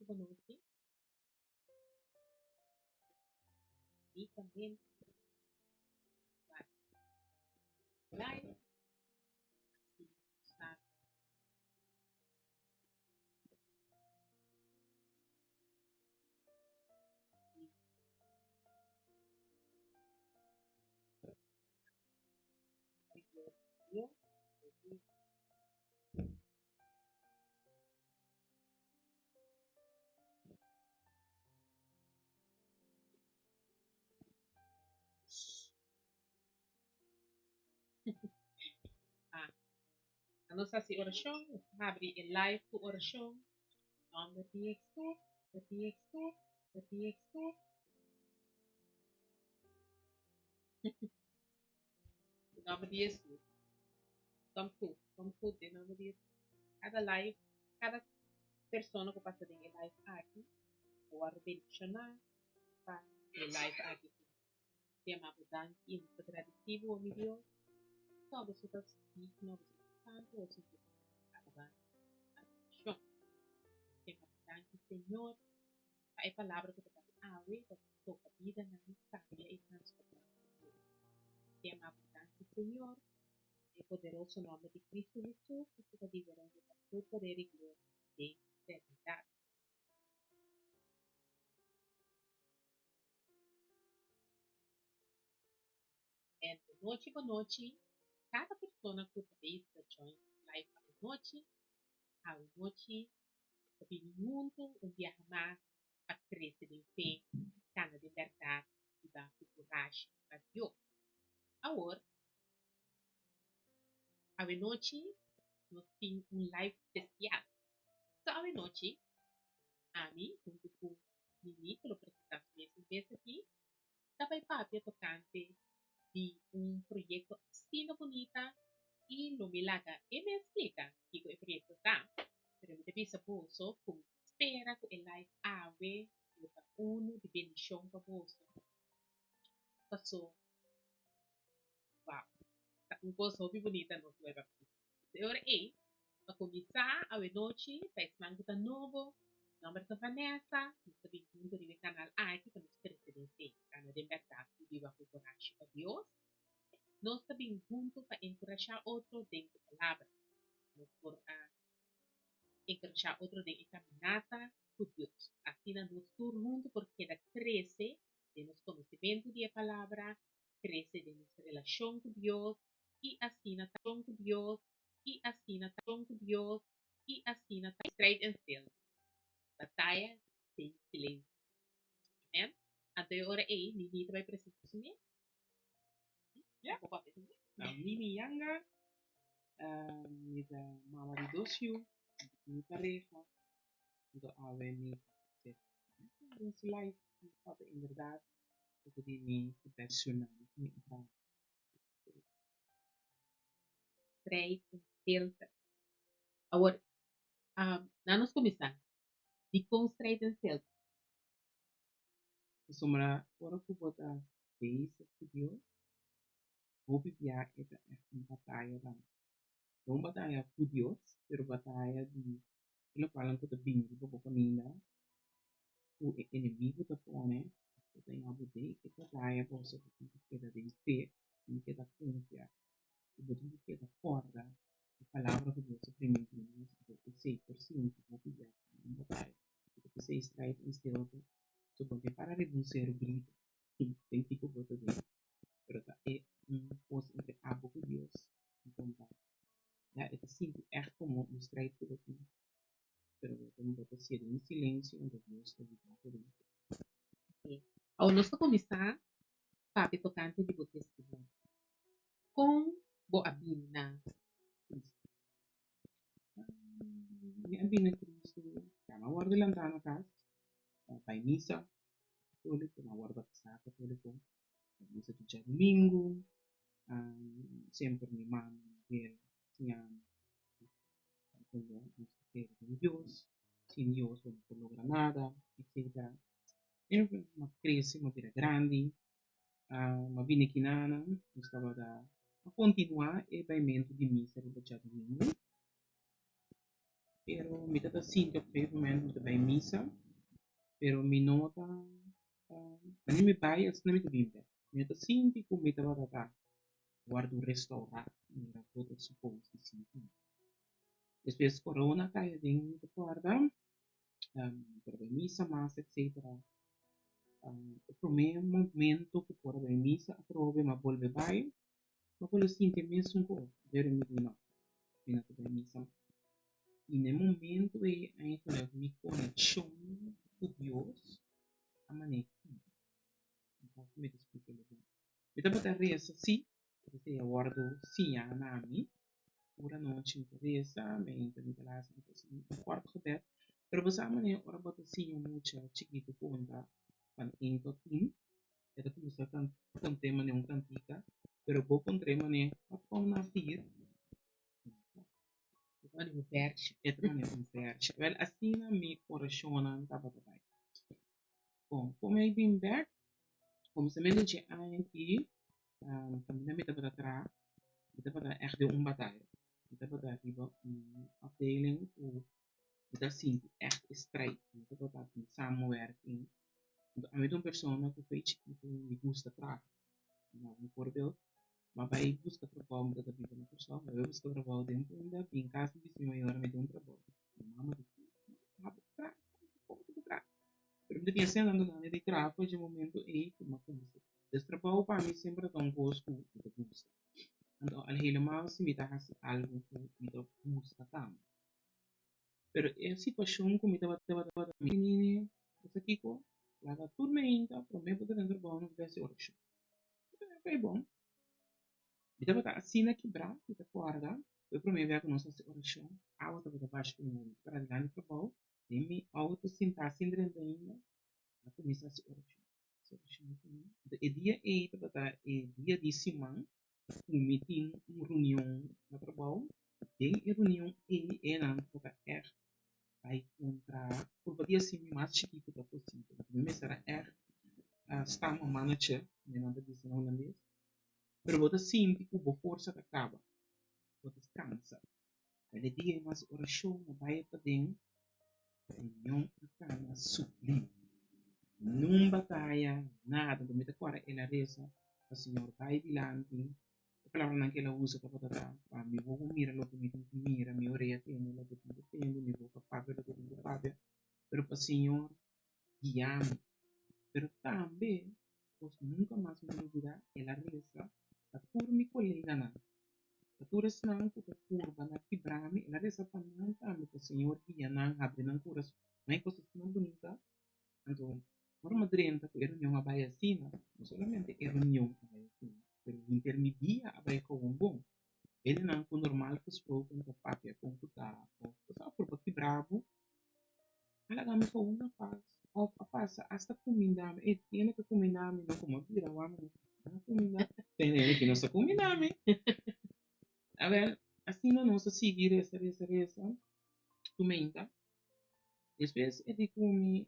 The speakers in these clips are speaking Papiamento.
Bon nochi. Bonitamente. Live. Ah, nos hasi orashon, nos habri e live ku orashon. Nòmber di Hesus, di Hesus, di Hesus. Den nòmber di Hesus. Kom goed, kom goed den nòmber di Hesus. Kada live, kada persona ku pasa den e live aki, lo wòrdu bendishoná pa e live aki. Te ama bo danki i nos ta gradisí bo, mi Dios. Pasobra boso ta digno, boso ta santu, boso ta alabansa i adorashon. Te ama bo danki, Señor, pa e palabra ku ta bai awe, ta toka bidanan, kambia i transformá nos tur. Te ama bo danki, Señor, den e poderoso nòmber di Kristu Hesus, ku ta biba rènde pa tur poder i gloria den eternidat. En bonochi bonochi kada persona ku ta bezig ta join live awanochi. Awanochi nos ta bini huntu un biaha mas pa krese den fe, kana den bèrdat i biba ku kurashi pa Dios. Awor, awanochi nos tin un live spesial. So awanochi ami huntu ku Mimi ku lo presentá su mes un bes aki, ta bai papia tokante di un proyekto asina bunita i lo mi laga e mes splika kiko e proyekto ta. Pero mi ta bisa boso ku mi ta spera ku e live awe lo ta unu di bendishon pa boso, paso wow, ta un kos hopi bunita nos lo bai papia. E ora ei, pa kuminsá awenochi pa esnan ku ta nobo, mi nòmber ta Vanessa, nos ta bin huntu riba e kanal aki pa nos krese den fe, kana den bèrdat i biba ku kurashi pa Dios. Nos ta bin huntu pa enkurashá otro den e Palabra. Nos por a enkurashá otro den e kaminata ku Dios. Asina nos tur huntu por keda krese den nos konosementu di e Palabra, krese den nos relashon ku Dios i asina ta ku Dios i asina ta ku Dios i asina ta Strijd en stilte, bataya den silensio. Amen. Anto e ora ei Mimi ta bai presentá su mes. Ja. Bo papia su mes. Nou, Mimi Janga, mi ta mama di dos yu, mi pareha, anto awe mi ta nos live, mi papia inderdaad over di mi profesional, mi a Strijd en stilte. Awor, nan nos kuminsá. Dikon strijd en stilte? Pasobra ora ku bo ta bezig ku Dios, hopi bia e ta ègt un bataya tambe. No un bataya ku Dios, pero bataya di e lokualnan ku ta bini riba bo kaminda, ku e enemigu ta pone, ku ta yabu den e bataya boso bo tin ku keda den fe, tin ku keda konfia, i bo tin ku keda kòrda e palabra ku Dios a primintí nos, anto esei por sinti hopi bia komo un bataya. I ta p'esei strijd en stilte, so bo no para riba un seru grita den kiko bo ta den, pero ta e un kos entre abo ku Dios, anto ta ya e ta sinti ègt komo un strijd ku bo tin. Pero bo ta bo ta sié den silencio anto Dios ta yuda bo den tur. Oké. Awor nos ta kuminsá papia tokante di bo testimonio. Kon bo a bini na Cristo? Mi a bini na Cristo, ya mi a wòrdu lantá na kas, mi a bai misa katóliko, mi a wòrdu batisá katóliko, mi a misa tur djadumingu, semper mi mama, mi abuela siña mi. Como nos ta kere den Dios, sin Dios bo no por logra nada, etcetera. Mi a crece, mi a bira grandi, mi a bini kinana, nos tabata a continua e baimento di misa riba djadumingu. Pero mi ta ta sinti op gegeven moment mi ta bai misa, pero mi no ta, wanneer mi bai asina mi ta bin bek. Mi no ta sinti ku mi tabata ta wòrdu restourá manera bo ta supos di sinti. Despues corona a kai aden mi ta kòrda, mi por a bai misa mas etcetera. E promé momento ku por a bai misa atrobe mi a bolbe bai, mi a bolbe sinti e mesun kos, pero mi di no, mi no ta bai misa mas. I na e momento ei eigenlijk mi konekshon ku Dios a manera kibra. Mi ta mi ta splika lo bon. Mi tabata resa sí, esei a wòrdu siñá na mi. Tur anochi mi ta resa, mainta mi ta lasa mi ta hasi un kòrt gebed. Pero bo sa manera ora bo ta siña un mucha chikitu konta van een tot tien, e ta kuminsá kont'é manera un kantika, pero bo kontr'é manera, wat kom na vier? E ta manera un vèrsje. E ta manera un vèrsje. Wèl, asina mi orashonnan tabata bai. Bon, kon mi a bin bèk, kuminsamentu dje aña aki, kaminda mi tabata traha, mi tabata ègt den un bataya. Mi tabata riba un afdeling ku mi ta sinti ègt e strijd. Mi tabata den samenwerking. Ami ta un persona ku fe chikitu mi gusta traha. Un voorbeeld, Mi a bai buska trabou, mi tabata biba na Kòrsou, mi a bai buska trabou den Punda, bin kas mi bisa mi mayor mi tin un trabou. Mi mama di mi, no abo traha, kon bo ta traha? Pero mi ta tin esei andando nan di traha for dje momento ei ku mi a kuminsá. Dus trabou pa mi semper ta un kos ku mi ta gusta. Anto al helemaal si mi ta hasi algu ku mi ta gusta tambe. Pero e situashon ku mi tabata mi nini, bo sa kiko? Laga tur meinta promé bo ta den trabou nos bai hasi orashon. Ok, bon. Mi tabata asina kibrá, mi ta kòrda ku e promé bia ku nos hasi orashon, awa tabata basha ku mi para dilanti trabou, den mi outo sintá sin drenta ainda, mi a kuminsá hasi orashon, hasi orashon ku mi. Anto e dia ei tabata e dia di siman ku mi tin un reunion na trabou. Den e reunion ei e nan tabata ègt bai kontra purba di hasi mi mas chikitu ta posibel. Mi mester a ègt sta un mannetje, mi nan ta bisa na hulandes, pero bo ta sinti ku bo forsa ta kaba, bo ta kansa. Pero e dia mas orashon a bai paden, reunion a kana sublime. Nun bataya, nada. Mi ta kòrda el a resa pa Señor bai dilanti. E palabranan ku el a usa tabata ta, pa mi wowo mira loke mi tin ku mira, mi orea tende loke tin ku tende, mi boka papia loke tin ku papia, pero pa Señor guia mi. Pero tambe, bos nunka mas mi lubida, el a resa pa tur mi koleganan, pa tur esnan ku ta purba na kibra mi, el a resa pa nan tambe, pa Señor guia nan, habri nan kurason. Ma e kos asina bunita, anto ora mi a drenta ku e reunion a bai asina, no solamente e reunion a bai asina, pero henter mi dia a bai gewoon bon. Hendenan ku normal gesproken ta papia kon ku ta òf ta sa purba kibra bo, A laga mi gewoon na pas. Of a pasa hasta cuminda mi. E tiene que cuminda mi no como a bira wak mi no a cuminda. Tene que no sa cuminda mi. A ver, asina nos a sigui reza, reza, reza. Tumenta. Despues e di cu mi,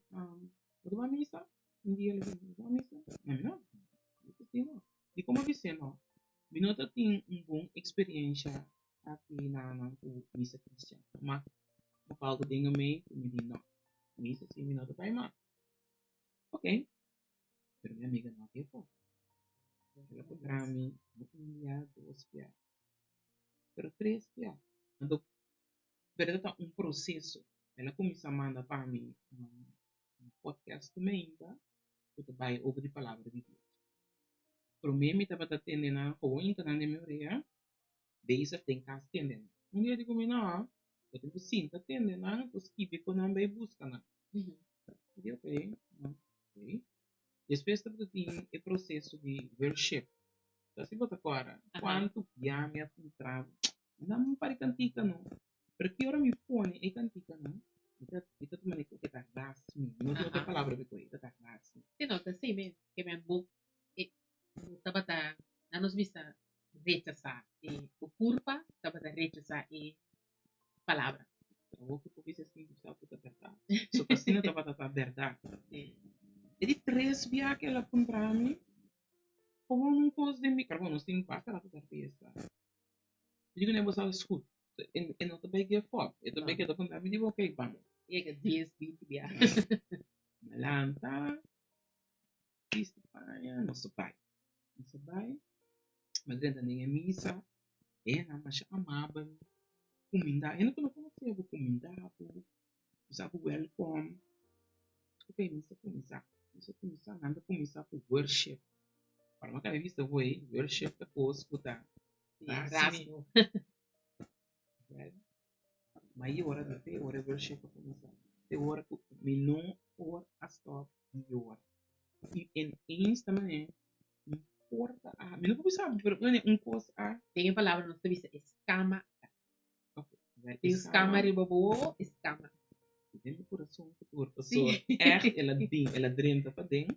bo ta bai misa? Un dia el di, bo ta bai misa? Mi no. Mi ta si no. Di como a bis'é no? Mi no ta tin un bon experiencia aki na nan cu misa cristian. Ma bepaalde dingen mee ku mi di no. Misa si mi no ta bai mas. Ok, pero mi amiga no a ke for. El a puntra mi un bia, dos bia, pero tres bia. Anto, pero ta un proseso. El a kuminsá manda pa mi un podcast mainta ku ta bai over di palabra di Dios. Promé mi tabata tende nan gewoon hinka nan den mi orea. Bezig den kas tende nan. Un dia di ku mi no, bo tin ku sinta tende nan, ku skibi ku nan bai buska nan. Mi di ok, ok. Despues tabata tin e proseso di worship. Ta si bo ta kòrda kuantu bia mi a puntra bo, nan un par di kantika no. Pero ki ora mi pone e kantikanan, mi ta mi ta tuma ku e ta ras mi. Mi no tin otro palabra pa e ta ras mi. Si no, ta así mes. Ke men bo e bo tabata, nan nos bisa rechasá e bo kurpa tabata rechasá e palabra. Awor ku bo bisa asina bo sa ku ta bèrdat. So ku asina tabata ta bèrdat. E di tres bia ku el a puntra mi, komo un kos den mi, kar bo nos tin basta rato ta fiesta. Mi di kuné bo sa es gut. E no ta bay give up. E ta bay keda puntra mi di bo, ok, ban. Yega dies, binti bia. Mi lanta, bisti paña, nos ta bay. Nos ta bay, mi a drenta den e misa, e hendenan masha amabel, kuminda, hende ku no konosé bo kuminda bo, bisa bo wèlkòm. Ok, misa kuminsá, misa kuminsá, nan ta kuminsá ku worship. Ora mi a kaba di bisa bo ei, worship ta kos ku ta rasgo. Wèl, mi a yora di te ora e worship a kuminsá, te ora ku mi no por a stòp di yora. I ineens ta manera un porta a mi no por bisa bo, pero manera un kos a. Den e palabra nos ta bisa e skama a. Tin skama riba bo wowo i skama. Den mi kurason ku tur pasobra ègt el a bin, el a drenta paden.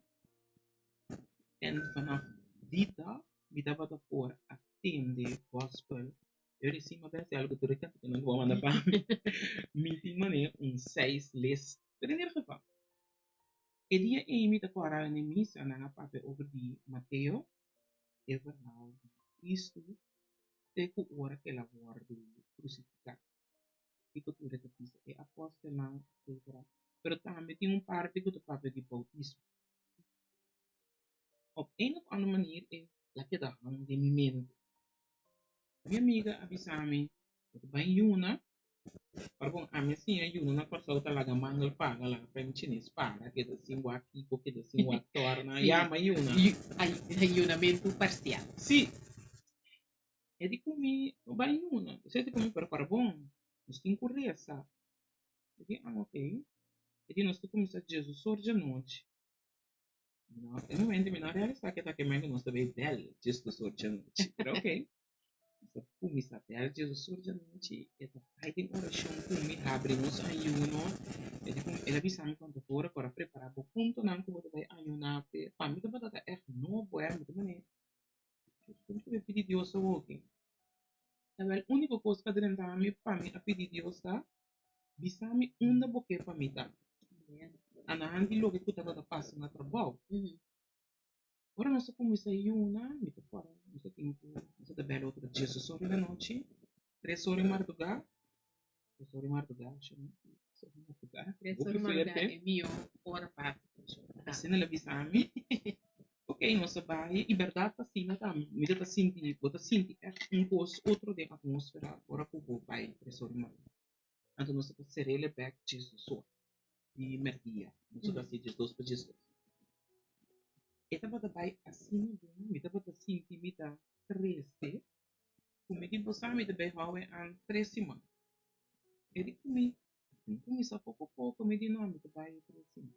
En vanaf die dag mi tabata por a tende gospel. Yo recién a bes algo tur e canticanan cu bo a manda pa mi. Mi tin manera un seis list. Pero in ieder geval, e dia ey mi ta cora na e misa nan a papia over di Mateo, e verhaal di Cristo te cu ora cu el a wordo crucifica. Kico tur e ta bisa e apostelnan, etcetera. Pero tambe tin un parti cu ta papia di bautismo. Op een of ander manier e la keda hang den mi mente. Mi amiga a bisa mi, bo ta bai yuna? Ora bon, ami a siña yuna na Kòrsou ta laga mangel paga, laga prem chines paga, keda sin wak kiko, keda sin wak tòrna, ya mi a yuna. Yunamentu parsial. Sí. E di ku mi, no bai yuna. Esei di ku mi, pero ora bon, nos tin ku resa. E di, ah, okey. E di, nos ta kuminsá Jesus or djanochi. No, e momento mi no a realisá ke ta ke men ku nos ta bay bèl Jesus or djanochi. Pero okey. Nos ta kuminsá bèl Jesus or djanochi, e ta bai den orashon ku mi, habri nos ayuno. E di ku mi, el a bisa mi konta ora ku ora prepará bo puntonan ku bo ta bai ayuná p'e. Pa mi tabata ta ègt nobo, mi ta manera, Kon mi ta pidi Dios awoki? Tabel úniko kos ku a drenta mi pa mi a pidi Dios ta, Bisa mi unda bo ke pa mi ta. Anahan di loke ku tabata pasa na trabou. Ora nos a kuminsá yuna, mi ta kòrda nos a tin ku nos a ta bèl otro diesdos ora di anochi, tres ora di mardugá, tres ora di mardugá, tres ora di mardugá, Tres ora di mardugá e mihó ora pa hasi funshon. Asina el a bisa mi. Ok, nos a bai i bèrdat asina ta mi ta sinti, bo ta sinti ègt un kos otro den atmósfera ora ku bo bai tres ora di mardugá. Anto nos ta serele bek djesdos or di merdia. Nos ta hasi djesdos pa djesdos. E tabata bai asina bon, mi tabata sinti mi ta krese. Ku mi di bo sa mi ta bai hou e an tres siman. E di ku mi, mi kuminsá poko poko, mi di no, mi ta bai e tres siman.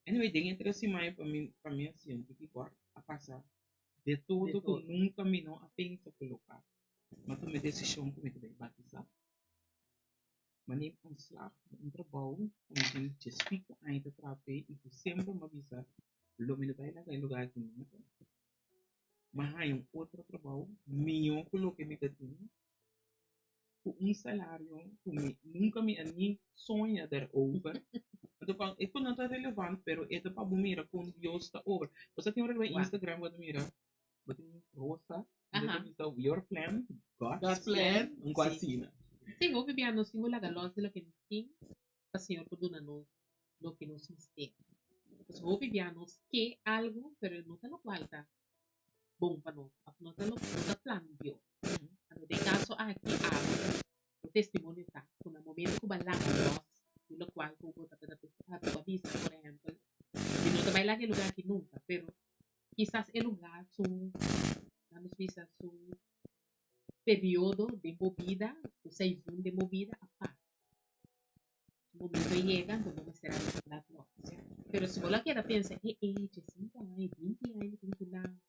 Anyway, den e tres siman ei pa mi, pa mi a sinti kiko a pasa de todo ku nunka mi no a pensa ku lo pasa. M'a tuma e desishon ku mi ta bai batisá. M'a neem ontslag di un trabou ku mi tin djespiku aña ta traha p'e i ku semper m'a bisa lo mi no bai laga e lugá aki nunka. M'a haña un otro trabou mihó ku loke mi ta tin, ku un salario ku mi nunka mi a ni soña daarover. Anto pa e ku no ta relevant pero e ta pa bo mira kon Dios ta obra. Bo sa tin ora riba Instagram bo ta mira Bo tin un rosa, bo ta bisa your plan, God's plan, un kos asina. Sí, hopi bia nos tin ku laga los di loke nos tin pa Señor por duna nos loke nos mester. Pasobra hopi bia nos ke algu, pero no ta lokual ta bon pa nos òf no ta no ta plan di Dios. Anto den kaso aki abo bo testimonio ta ku na momento ku bo a laga los di lokual ku bo tabata bo a bisa por ehèmpel, mi no ta bai laga e lugar aki nunka, pero Kisas e lugar su, lanos bisa, su periodo den bo bida, su seizoen den bo bida a pasa. Su momento a yega, anto bo mester a laat los. Pero si bo lo a keda pensa, e e, djesinku aña, binti aña mi tin ki nan,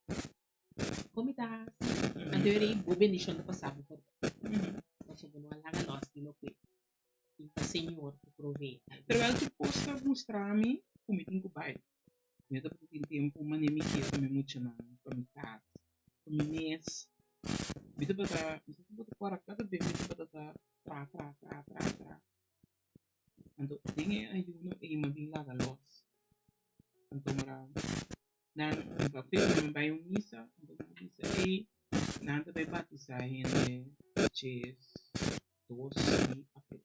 kon mi ta hasi? Anto e ora ei bo bendishon ta pasa bo por Pasobra bo no a laga los di loke tin pa Señor ku provee. Terwijl tur kos ta mustra mi ku mi tin ku bai. Mi a tabata tin tempu manera mi ke pa mi muchanan, pa mi kas, pa mi mes. Mi tabata, mi sa tabata kòrda kada bes mi tabata ta tra, tra, tra, tra, tra. Anto den e ayuno ei mi a bin laga lòs. Anto mara nan mi papia mi bai un misa, anto nan a bisa ei. Nan ta bai batisá hende 12 di april.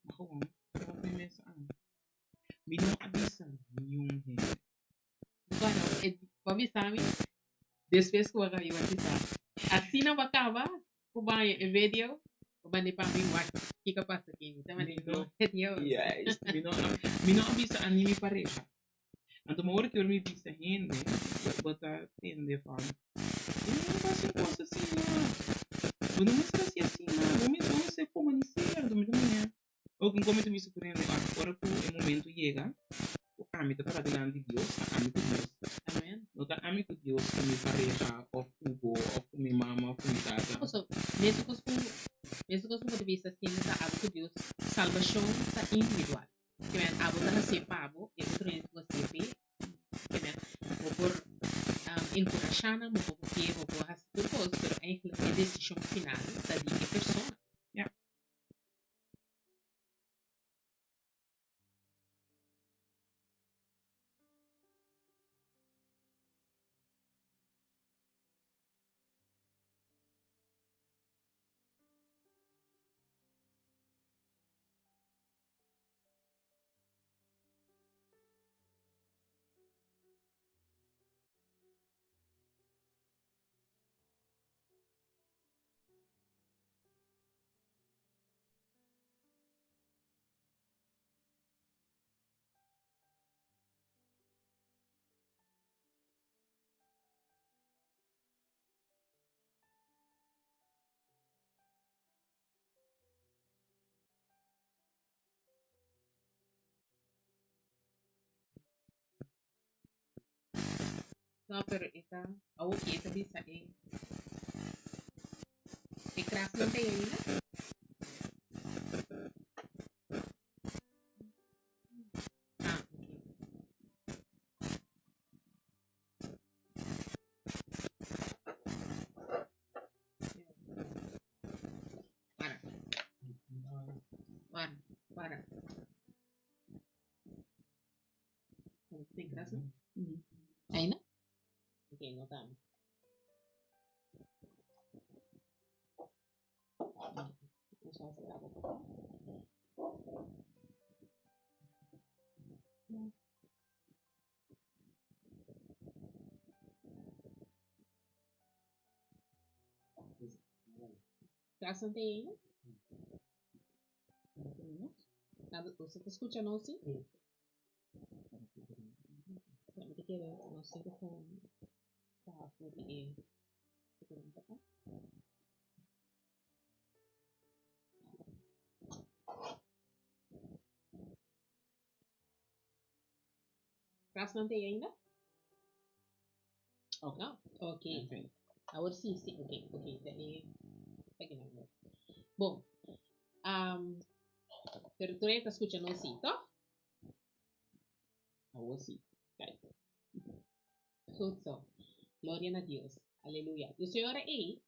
Ma gewoon, no mi mes an. Mi no a bisa niun hende. Bueno, e bo a bisa mi despues ku bo a kaba di batisá. Asina bo a kaba ku baña e video, bo manda pa mi wak kiko a pasa aki. Mi ta manda Mi no, gloria a Dios. Juist, mi no a, mi no a bisa a ni mi pareha. Anto ma ora ku mi bisa hende, bo ta tende van, bo no hasi un kos asina, bo no mester hasi asina, bo mester komuniseer. Anto mi ta mira, ora ku mi ta bisa tur hende, ora ku e momento yega, ku ami ta para dilanti Dios, ta ami ku Dios. Amen. No ta ami ku Dios ku mi pareha, òf ku bo, òf ku mi mama, òf ku mi tata. Paso, mesun kos ku, mesun kos ku bo ta bisa asina ta abo ku Dios, salbashon ta individual. Ke men abo ta hasié pa bo, e otro hende ku hasié p'e. Ke men bo por enkurashá nan, bo por kopi'é, bo por hasi tur kos, pero eigenlijk e desishon final ta di e persona. Ya. No, pero e ta, awor ki e ta bisa e, e krasnan ta ainda? Ah, ok. Para. Para, para. Tin kras no? Ainda? Ok, no ta. Klas no tin ainda? Nada, usted ta skucha nos sí? Mi ta kere nos tin ku baha for di e Klas no tin ainda? Ok. No? Ok. Ok. Awor sí, sí, ok, ok. Ta e, ta ki nan. Bon. Um, pero tur ta escucha nos sí, toch? Awor sí. Kijk. Goed zo. Gloria na Dios. Aleluya. Dus e ora ei,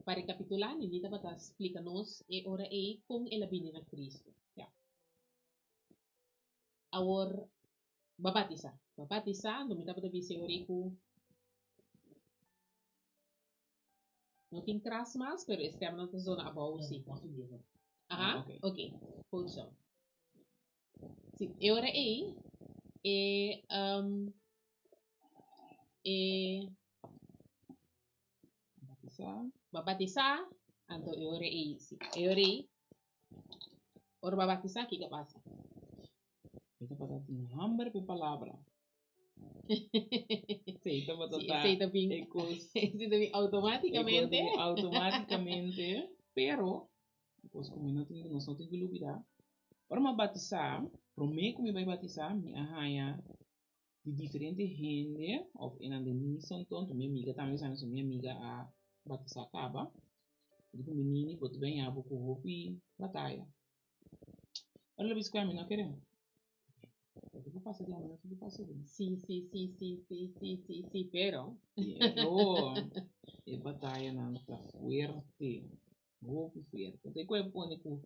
pa recapitulá, Nini tabata splika nos e ora ei kon el a bini na Cristo. Ja. Awor, Bo a batisá. Bo a batisá, no mi tabata bisa e ora ei ku no tin kras mas, pero e stemnan ta zona abou sí. Aha, Ah, ok. ok. Goed zo. Sí, e ora ei, e, um, e Batisá. bo a batisá, anto e ora ei, sí, e ora ei, ora bo a batisá, kiko a pasa? Mi tabata tin hamber p'e palabra. Esei tabata Sí, ta esei ta bin, e kos. esei ta bin E kos automáticamente. ta bin automáticamente. Pero, e kos ku mi no tin, nos no tin ku lubidá, ora mi a batisá, promé ku mi bai batisá, mi a haña di diferente hende, òf enan den misa anto, mi amiga tambe sa mi amiga a batisá kaba, di ku mi nini bo ta baña bo ku hopi bataya. Ora lo bisa ku ami no kere. Lo ke pasa di ami no ke pasa di. Sí, sí, sí, sí, sí, sí, sí, sí, pero. Pero e batayanan ta fuerte, hopi fuerte. Te ku e pone ku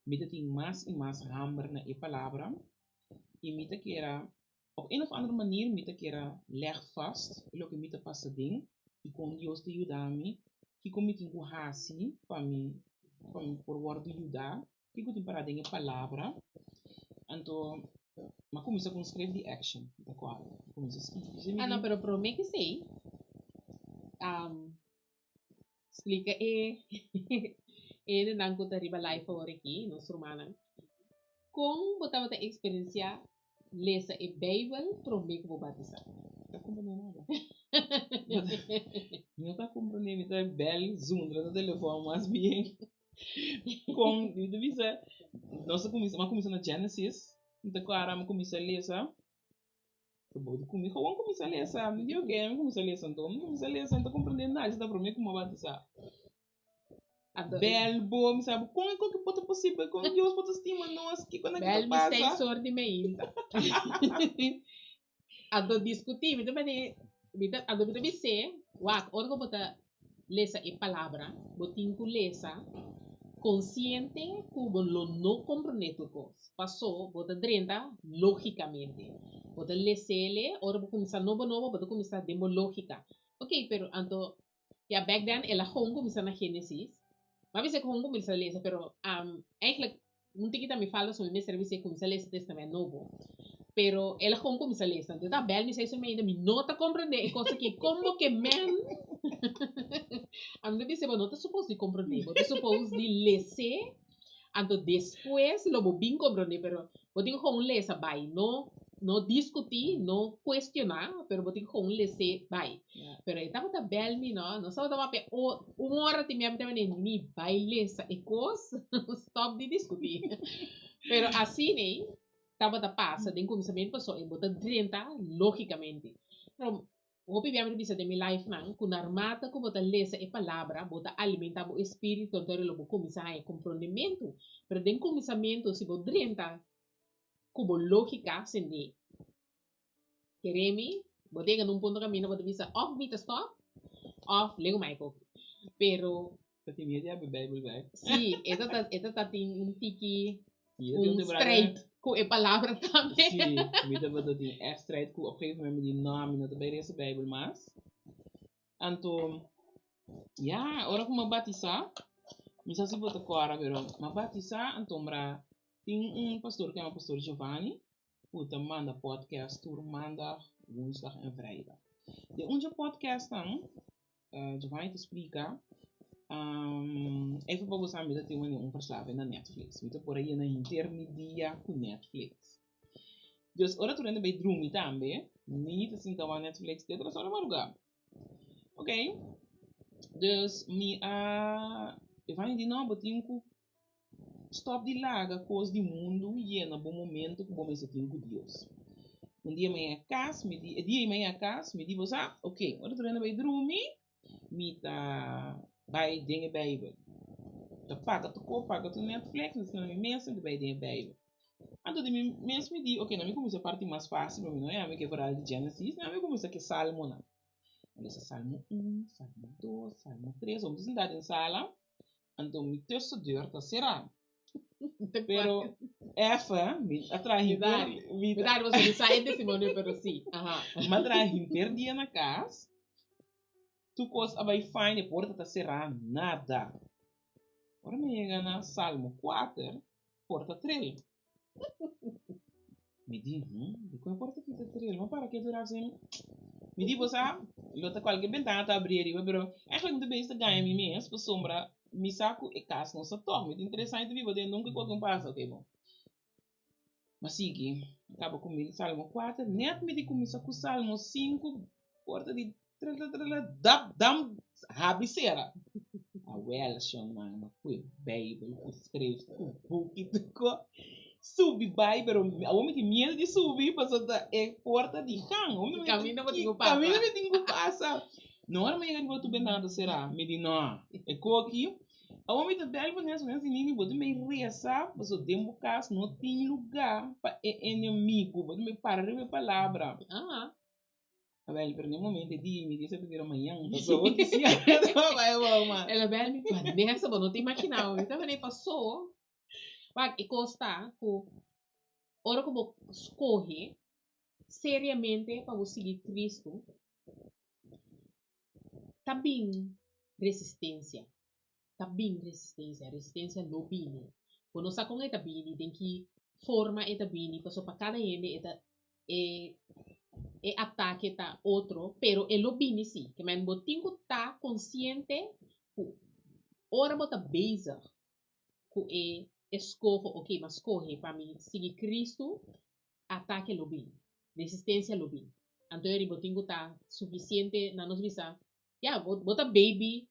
mi ta tin mas i mas hamber na e palabra i mi ta kera op een of andere manier mi ta kera leg vast loke mi ta pasa den. I kon Dios ta yuda mi? Kiko mi tin ku hasi pa mi pa mi por wòrdu yudá? Kiko tin pará den e palabra? Anto mi a kuminsá ku un script di action, mi ta kòrda. Mi kuminsá skirbi. P'esei mi Ah, no, di. pero promé ku esei, splika e e hendenan ku ta riba live awor aki, nos rumannan, kon bo tabata eksperensiá Lesa e Bijbel promé ku bo batisá. Ta komprendé nada. Mi no ta komprendé, mi ta bel zundra na telefòn mas bien. Kon, mi ta bisa, nos a kuminsá, mi a kuminsá na Genesis, mi ta kòrda mi a kuminsá lesa, ta bo di ku mi gewoon kuminsá lesa, mi di oke, mi kuminsá lesa anto, mi kuminsá lesa, mi ta komprendé nada, esei ta promé ku mi a batisá. Anto, Bel bo, mi sabi kon e koke por ta posibel, kon Dios por ta stima nos, kiko na bel kita mi seis pasa. or di meinta. Anto diskutí, mi ta bini, mi ta, anto mi ta bis'é, wak, ora ku bo ta lesa e palabra, bo tin ku lesa konsiente ku bo lo no komprondé tur kos. Pasó bo ta drenta lógikamente. Bo ta les'é, ora bo kuminsá nobo nobo, bo ta kuminsá den bo lógika. Ok, pero anto Ya back then el a gewoon cuminsa na Genesis. M'a bisa cu gewoon cuminsa lesa pero um, eigenlijk un tiki ta mi falta so mi mester bisa cuminsa lesa Testament Nobo. Pero el a gewoon cuminsa lesa. Entonces ta bel mi sa eso mi no ta comprende e cosa aki. Como que men? Ami ta bisa bo no ta supos di comprende, bo ta supos di lese. Anto despues lo bo bin comprende, pero bo tin gewoon lesa bai, no no discuti, no cuestiona, pero bo tin gewoon lese bai. Ja. Pero e tabata bel mi, no, nos tabata papia o un ora tin mi a bini mi bai lesa e cos, stop di discuti. Pero asina tabata pasa den cuminsamentu paso e bo ta drenta logicamente. Pero Hopi bia mi ta bisa den mi live nan ku narmata ku bo ta lesa e palabra bo ta alimenta bo espiritu anto lo bo kuminsá haña komprondementu. Pero den kuminsamentu si bo drenta ku bo lógika sendé kere mi bo ta yega na un punto kaminda bo ta bisa òf mi ta stòp òf legu mai koki. Pero. Ta tin miedu di habri Bijbel bai. Sí, e ta ta e ta ta tin un tiki un strijd ku e palabra tambe. Sí, mi tabata tin ègt strijd ku op gegeven moment mi di no, mi no ta bai lesa Bijbel mas. Anto, ya, ora ku mi a batisá, mi sa si bo ta kòrda, pero mi a batisá anto mra tin un pastor ku yama pastor Giovanni ku ta manda podcast tur maandag, woensdag en vrijdag. Den un dje podcastnan Giovanni ta splika, Even pa bo sa mi ta tin un verslaving na Netflix. Mi ta por a yena henter mi dia ku Netflix. Dus ora tur hende bai drumi tambe, mi ta sinta wak Netflix te tres ora madrugá. Ok, dus mi a, Giovanni di no, bo tin ku Stop di laga kos di mundu yena bo momento ku bo mester tin ku Dios. Un dia mi a kas, mi di, e dia ei mi a kas, mi di bo sa, ok, ora tur hende bai drumi, mi ta bai den e Bijbel. Ta paga tur kos, paga tur Netflix, mi ta sinta na mi mesa, mi ta bai den e Bijbel. Anto di mi mes mi di, ok, na mi kuminsá e parti mas fásil, pasobra mi no yama mi ke verhal di Genesis, na mi kuminsá ke Salmonan. Mi lesa Salmo un, Salmo dos, Salmo tres, ora mi ta sinta den sala, Anto mi tussendeur ta será. Pero efe, mi a traha henter... Mi ta bo sa e testimonio, pero si. Aha. Mi a traha henter dia na kas. Tur kos a bai fine, e porta ta será, nada. Ora mi yega na Salmo kuater, porta trel. Mi di, hm, dikon e porta aki ta trel? Mi a para ketu rato asina, mi di, bo sa, lo ta kualke bentana ta abri ariba, pero eigenlijk mi ta bezig ta gaña mi mes pasobra mi sa ku e kas no sa tòg. Mi tin tres aña ta biba aden, nunka kualke un pasa. Oke, bon. Mi a sigui, mi kaba ku mi Salmo kuater, nèt mi di kuminsá ku Salmo sinku, porta di trala trala dap dam habri sera. Awel shon man ma ku e bijbel ku schrift ku buki tur ko subi bai pero awor mi tin miedu di subi pasobra ta e porta di gang Kaminda bo tin ku pasa. Kaminda mi tin ku pasa. No ora mi yega riba tur bentana ta sera mi di no e koki awor mi ta bel bo nes bo nini bo tin bai resa pasobra den bo kas no tin luga pa e enemigo bo tin bai para riba e palabra. Abel, pero n'e momento e di mi di esei ta bira mañan, pasobra bo kisiera ta bai abou mas. El a bel mi, Vanessa, bo no ta imaginá bo, mi ta manera pasó. Wak, e kos ta ku ora ku bo skohe seriamente pa bo sigui Cristo, Ta bin resistencia, ta bin resistencia, resistencia lo bini. Bo no sa con e ta bini, den ki forma e ta bini, pasobra pa cada hende e ta e e atake ta otro, pero e lo bini si. Ke men bo tin ku ta konsiente ku ora bo ta bezig ku e eskoho, ok, m'a skohe pa mi sigui Kristu, atake lo bin, resistencia lo bin. Anto eri bo tin ku ta sufisiente, nan nos bisa, ya, bo bo ta baby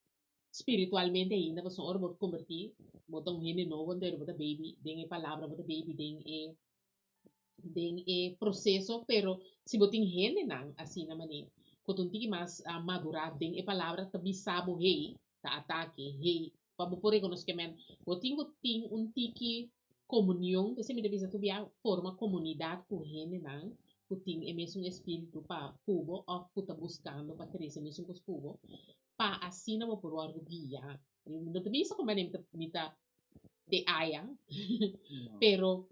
spiritualmente ainda, pasobra ora bo kombertí, bo ta un hende nobo, anto eri bo ta baby den e palabra, bo ta baby den e den e proceso, pero si bo tin hendenan asina manera ku ta un tiki mas madurá den e palabra ta bisa bo hey, ta atake, hey, pa bo por rekonosé men bo tin ku tin un tiki komunion, p'esei mi ta bisa tur bia forma komunidat ku hendenan ku tin e mesun espiritu pa ku bo òf ku ta buskando pa krese mesun kos ku bo, pa asina bo por wòrdu guia. Mi no ta bisa ku mi ta mi ta de aya, pero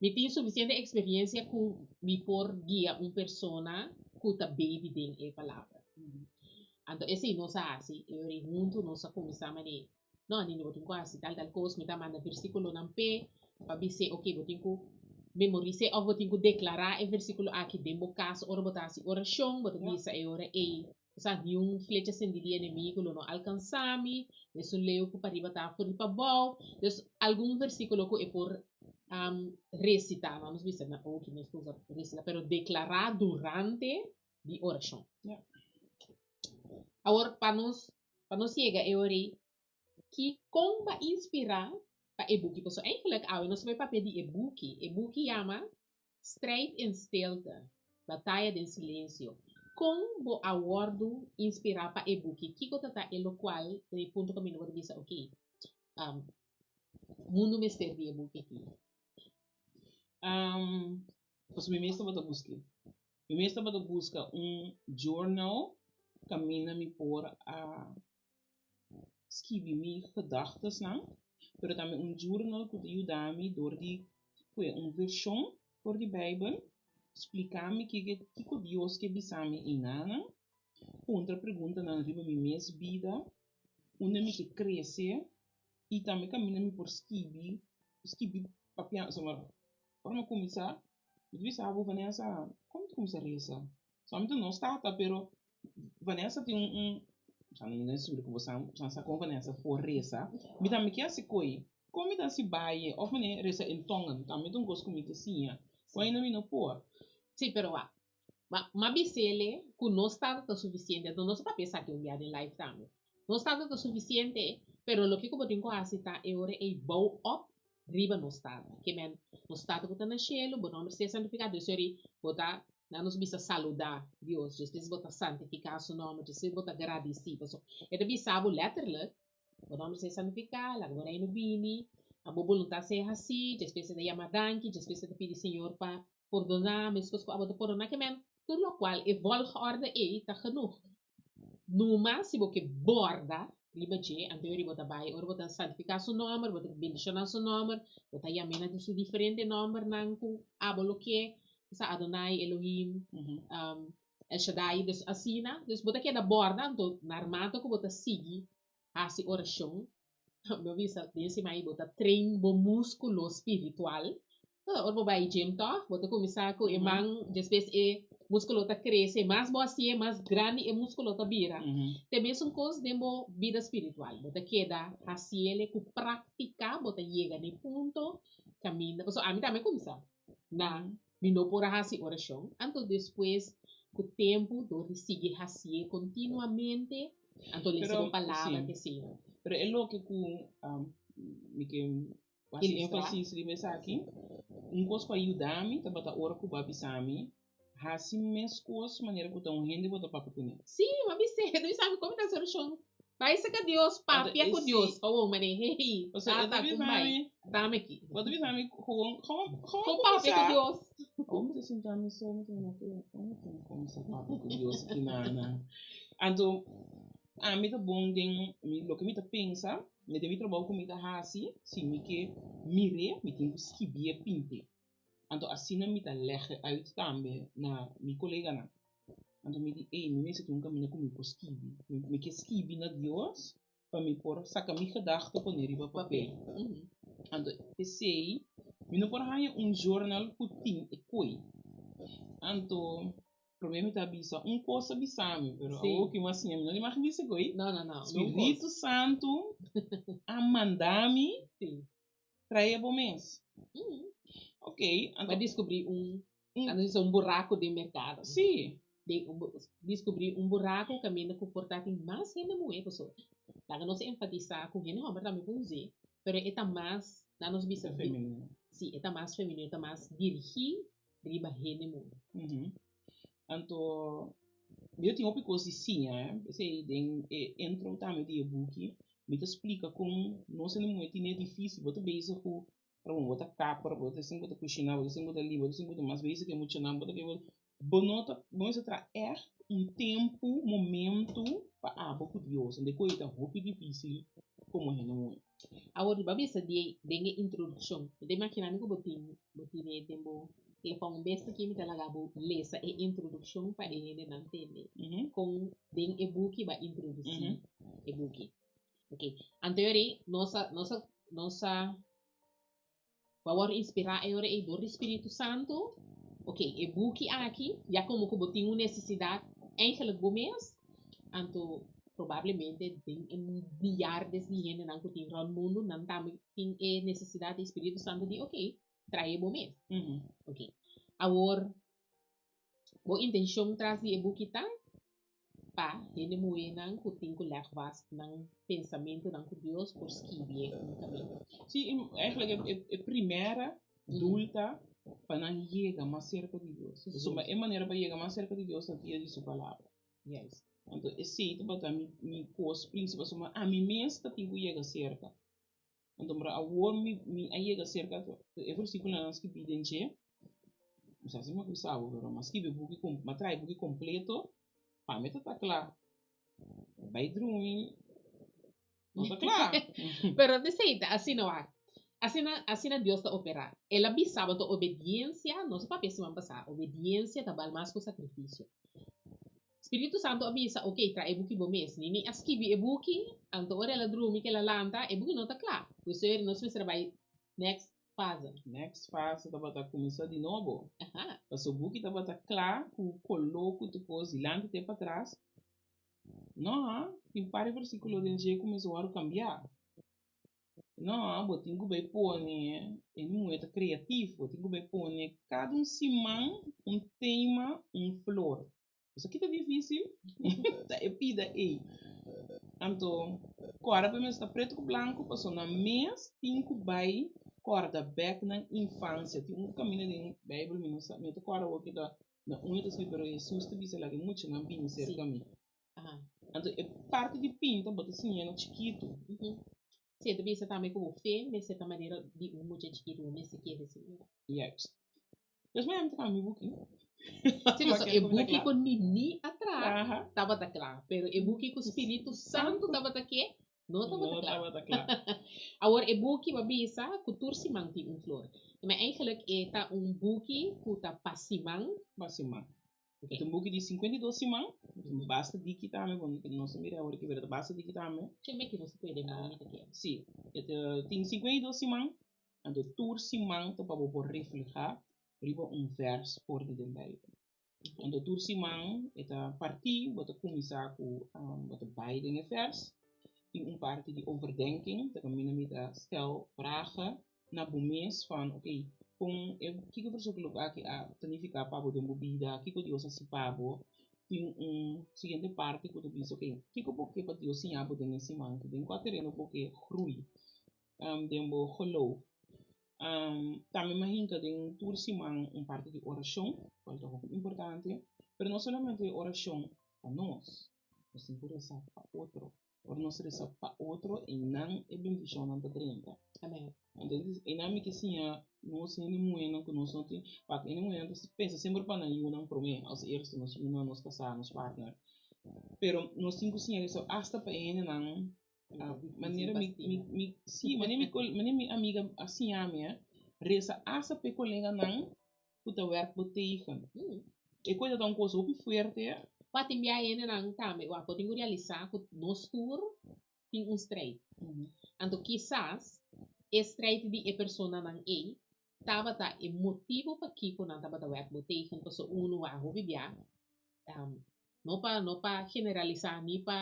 mi tin sufisiente eksperiencia ku mi por guia un persona ku ta baby den e palabra. Anto esei nos a hasi, e ora ei huntu nos a kuminsá manera, no Anini bo tin ku hasi tal tal kos, mi ta manda versíkulonan p'e pa bis'é oke bo tin ku memoris'é òf bo tin ku deklará e versíkulo aki den bo kas ora bo ta hasi orashon, bo ta bisa e ora ei Osea, niun flecha sendí di enemigu lo no alkansá mi, mesun leu ku pariba ta for di pabou. Dus, algun versíkulo ku e por resitá, no nos bisa na oki nos por usa resitá, pero deklará durante di orashon. Ja. Awor, pa nos, pa nos yega e ora ei, ki kon bo a inspirá pa e buki? Pasobra eigenlijk awe nos ta bai papia di e buki. E buki yama Strijd in stilte, Bataya den silensio. Kon bo a wòrdu inspirá pa e buki? Kiko ta ta e lokual den e punto kaminda bo ta bisa, oke, mundu mester di e buki aki? Pasobra mi mes tabata busk'é. Mi mes tabata buska un journal kaminda mi por a skibi mi gedachtesnan, pero tambe un journal ku ta yuda mi dor di kue un vershon for di Beibel, splika mi kiko kiko Dios ke bisa mi einanan, puntra preguntanan riba mi mes bida, unda mi ke krese i tambe kaminda mi por skibi, skibi papia, ora mi a kuminsá mi ta bisa bo Vanessa, kon mi ta kuminsá resa? Solamente nos tata, pero Vanessa tin un un sa no ta sigur ku bo sa sa kon Vanessa por resa. Mi tambe ke hasi koi. Kon mi ta hasi baye òf manera resa en tongen tambe ta un kos ku mi ta siña ku ainda mi no por. Sí, pero wak. Ma m'a bis'ele ku nos tata ta sufisiente. Anto nos a papia esaki un bia den live tambe. Nos tata ta sufisiente, pero loke ku bo tin ku hasi ta e ora ei bou op riba nos Tata. Ke men, nos Tata ku ta na shelu, bo nòmber sea santifiká. Dus ori bo ta, nan nos bisa saludá Dios, despues bo ta santifiká su nòmber, despues bo ta gradisí. Pasobra e ta bisa bo lèterlik, bo nòmber sea santifiká, laga bo reino bini, a bo boluntat sea hasí, despues e ta yama danki, despues e ta pidi Señor pa pordoná, meskos ku abo ta pordoná. Ke men, tur lokual e volgorde ei ta genoeg. Numa si bo ke borda riba dje, anto eri bo ta bai ora bo ta santifiká su nòmber, bo ta bendishoná su nòmber, bo ta yam'é na su diferente nòmbernan ku abo lo ke, sa Adonai, Elohim, El Shaddai, dus asina. Dus bo ta keda borda, anto narmate ku bo ta sigui hasi orashon, Bo bisa den siman ei bo ta train bo músculo spiritual. Ora bo bai gym tòg, bo ta kuminsá ku e man, despues e músculo ta krese. Mas bo hasié, mas grandi e músculo ta bira. Ta e mesun kos den bo bida spiritual. Bo ta keda hasiele ku práktika, bo ta yega na e punto kaminda. Pasobra ami tambe kuminsá na mi no por a hasi orashon. Anto despues ku tempu dor di sigui hasié kontinuamente, anto lesa bo palabra sí. ke sino. Pero e loke ku mi ke hasi Ilustrá. énfasis riba esaki, un kos ku a yuda mi tabata ora ku bo a bisa mi, hasi meskos manera ku ta un hende bo ta papia kuné. Sí, mi a bis'é, mi a bisa mi kon mi ta hasi orashon? Bai saka Dios, papia ku Dios. Gewoon manera, hey, Pasobra e ta tata, bisa kon bai? mi, Dame aki. bo ta bisa mi gewoon, gewoon, gewoon Gewoon papia ku kuminsá. Dios. Ora mi ta sinta mi so, mi ta mira ku ora mi tin kuminsá papia ku Dios aki na na. Anto ami ta bon den mi loke mi ta pensa, mi den mi trabou ku mi ta hasi, si mi ke mir'é, mi tin ku skibié pint'é. Anto asina mi ta lèg'e uit tambe na mi koleganan. Anto mi di, ey, mi mester tin un kaminda ku mi por skibi. Mi ke skibi na Dios pa mi por saka mi gedachte pone riba papel. Anto p'esei mi no por haña un journal ku tin e koi. Anto promé mi ta bisa un kos a bisa mi, pero awor ku mi a siña mi no di mag bisa koi. Spiritu Santu a manda mi trae bo mes. Ok, anto. Bo a descubrí un, a nos bisa un buraco den mercado. Sí. Den, bo descubrí un buraco caminda cu por ta tin mas hende muhé pasobra laga nos enfatisa cu hende homber tambe por us'é, pero e ta mas, laga nos bisa, Femenino. Sí, e ta mas femenino, e ta mas dirigí riba hende muhé. Anto, mi ta tin hopi cos di siña, eh. P'esei den e intro tambe di e buki Mi ta splika kon nos hende muhé tine difísil. Bo ta bezig ku, por ehempel, bo ta kapper, bo ta esun ku ta kushiná, bo ta esun ku ta limpia, bo ta esun ku ta mas bezig ku e muchanan, bo ta ke, bo no ta, bo mester traha ègt un tempu, momentu pa abo ku Dios. Unda e koe ta hopi difísil komo hende muhé. Awor, bo a bisa di den e introdukshon. Mi ta imaginá mi ku bo tin, bo tine den bo telefòn. Un bes aki mi ta laga bo lesa e introdukshon pa e hendenan tende kon den e buki bo a introdusí e buki. Ok, anto e ora ei nos a, nos a, nos a, bo a wòrdu inspirá e ora ei dor di Spiritu Santu. Ok, e buki aki, ya komo ku bo tin un nesesidat eigenlijk bo mes, anto probablemente den e miardes di hendenan ku tin rònt mundu, nan tambe tin e nesesidat di Spiritu Santu di ok, trae bo mes. Ok, awor bo intenshon tras di e buki ta pa hende muhénan ku tin ku lèg vast nan pensamentunan ku Dios por skibié un kaminda. Sí, eigenlijk e primera doel ta pa nan yega mas serka di Dios. Pasobra e manera pa yega mas serka di Dios ta via di su palabra. Juist. Anto esei tabata mi kos prinsipal, pasobra ami mes ta tin ku yega serka. Anto mira awor mi mi a yega serka e versikulonan a skibí den dje. Mi sa si mi a bisa bo, pero mi a skibi e buki mi a traha e buki kompleto pa mi ta ta kla. Bai drumi no ta kla. Pero esei ta asina wak. Asina asina Dios ta operá. El a bisa bo ta obediensia, nos a papia siman pasá, obediensia ta bal mas ku sakrifisio. Spiritu Santu a bisa, Ok, traha e buki bo mes. Nini a skibi e buki, anto ora el a drumi ku el a lanta, e buki no ta kla. Pues ora nos mester a bai next fase. Next fase tabata kuminsá di nobo. Paso buki tabata kla ku koló ku tur kos dilanti te patras. No, tin par di versíkulo den dje ku mester wòrdu kambiá. No, bo tin ku bai pone, e muhé ta kreativo, bo tin ku bai pone kada un siman un tema, un flor. Esaki ta difícil, ta e pida ei. Anto, kòrda pa e mes ta pretu ku blanku, pasobra nan mes tin ku bai kòrda bèk nan infansia. Tin un kaminda den Beibel, mi no sa, mi no ta kòrda awor ke ta na unda ta skirbi, pero Hesus ta bisa laga e muchanan bini serka mi. Anto e parti di pinta bo ta siña na chikitu. Si, e ta bisa tambe ku bo fe mester ta manera di un mucha chikitu, bo mester kere siña. Juist. Pues mi a traha mi buki. Si, pasobra e buki ku Nini a traha tabata kla, pero e buki ku Spiritu Santu tabata ke no tabata kla. No tabata kla. Awor e buki bo a bisa ku tur siman tin un flor. Ma eigenlijk e ta un buki ku ta pa siman. Pa siman. E ta un buki di 52 siman. Basta diki tambe, bon nos a mira awor aki pero ta basta diki tambe. Cheme ki nos a puede mami ta kere. Si, e ta tin 52 siman. Anto tur siman ta pa bo por reflehá riba un vèrs for di den Beibel. Anto tur siman e ta partí, bo ta kuminsá ku bo ta bai den e vèrs, tin un parti di overdenking, ta kaminda mi ta stel vragen na bo mes van oké, kon e kiko versíkulo aki a ta nifiká pa bo den bo bida, kiko Dios a hasi pa bo. Tin un siguiente parti ku ta bisa oké, kiko bo ke pa Dios siña bo den e siman aki, den kua tereno bo ke grui. Den bo geloof. Tambe mi a hinka den tur siman un parti di orashon, cual ta hopi importante, pero no solamente orashon pa nos, nos tin ku resa pa otro. Ora nos resa pa otro, einan e bendishonnan ta drenta. Amen. Entonces, einan mi ke siña nos hende muhénan ku nos no tin, wak hende muhénan ta pensa semper pa nan yunan promé, als eerste nos yunan, nos kasá, nos partner. Pero nos tin ku siña resa asta pa e hendenan Manera mi, mi, mi, sí, manera mi, manera mi amiga a siña mi, eh, resa hasta p'e coleganan cu ta werk bo tegen. E kos ta un kos hopi fuerte. Pa tin bia hendenan tambe wak bo tin ku realisá ku nos tur tin un strijd. Anto kisas e strijd di e personanan ei tabata e motibu pakiko nan tabata wèk bo tegen paso unu wak hopi bia no pa no pa generalisá ni pa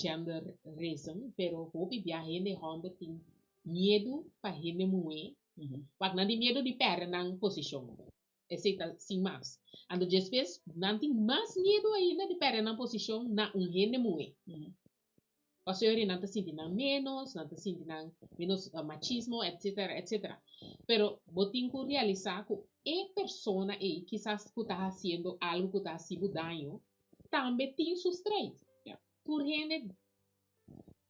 genderism pero hopi bia hende hòmber tin miedu pa hende muhé wak nan tin miedu di pèrdè nan posishon esei ta sin mas anto despues nan tin mas miedu ainda di pèrdè nan posishon na un hende muhé. Pasobra nan ta sinti nan menos, nan ta sinti nan menos machismo, etcetera, etcetera. Pero bo tin cu realisa cu e persona ey kisas cu ta haciendo algo cu ta haci bo daño, tambe tin su strijd. Tur hende,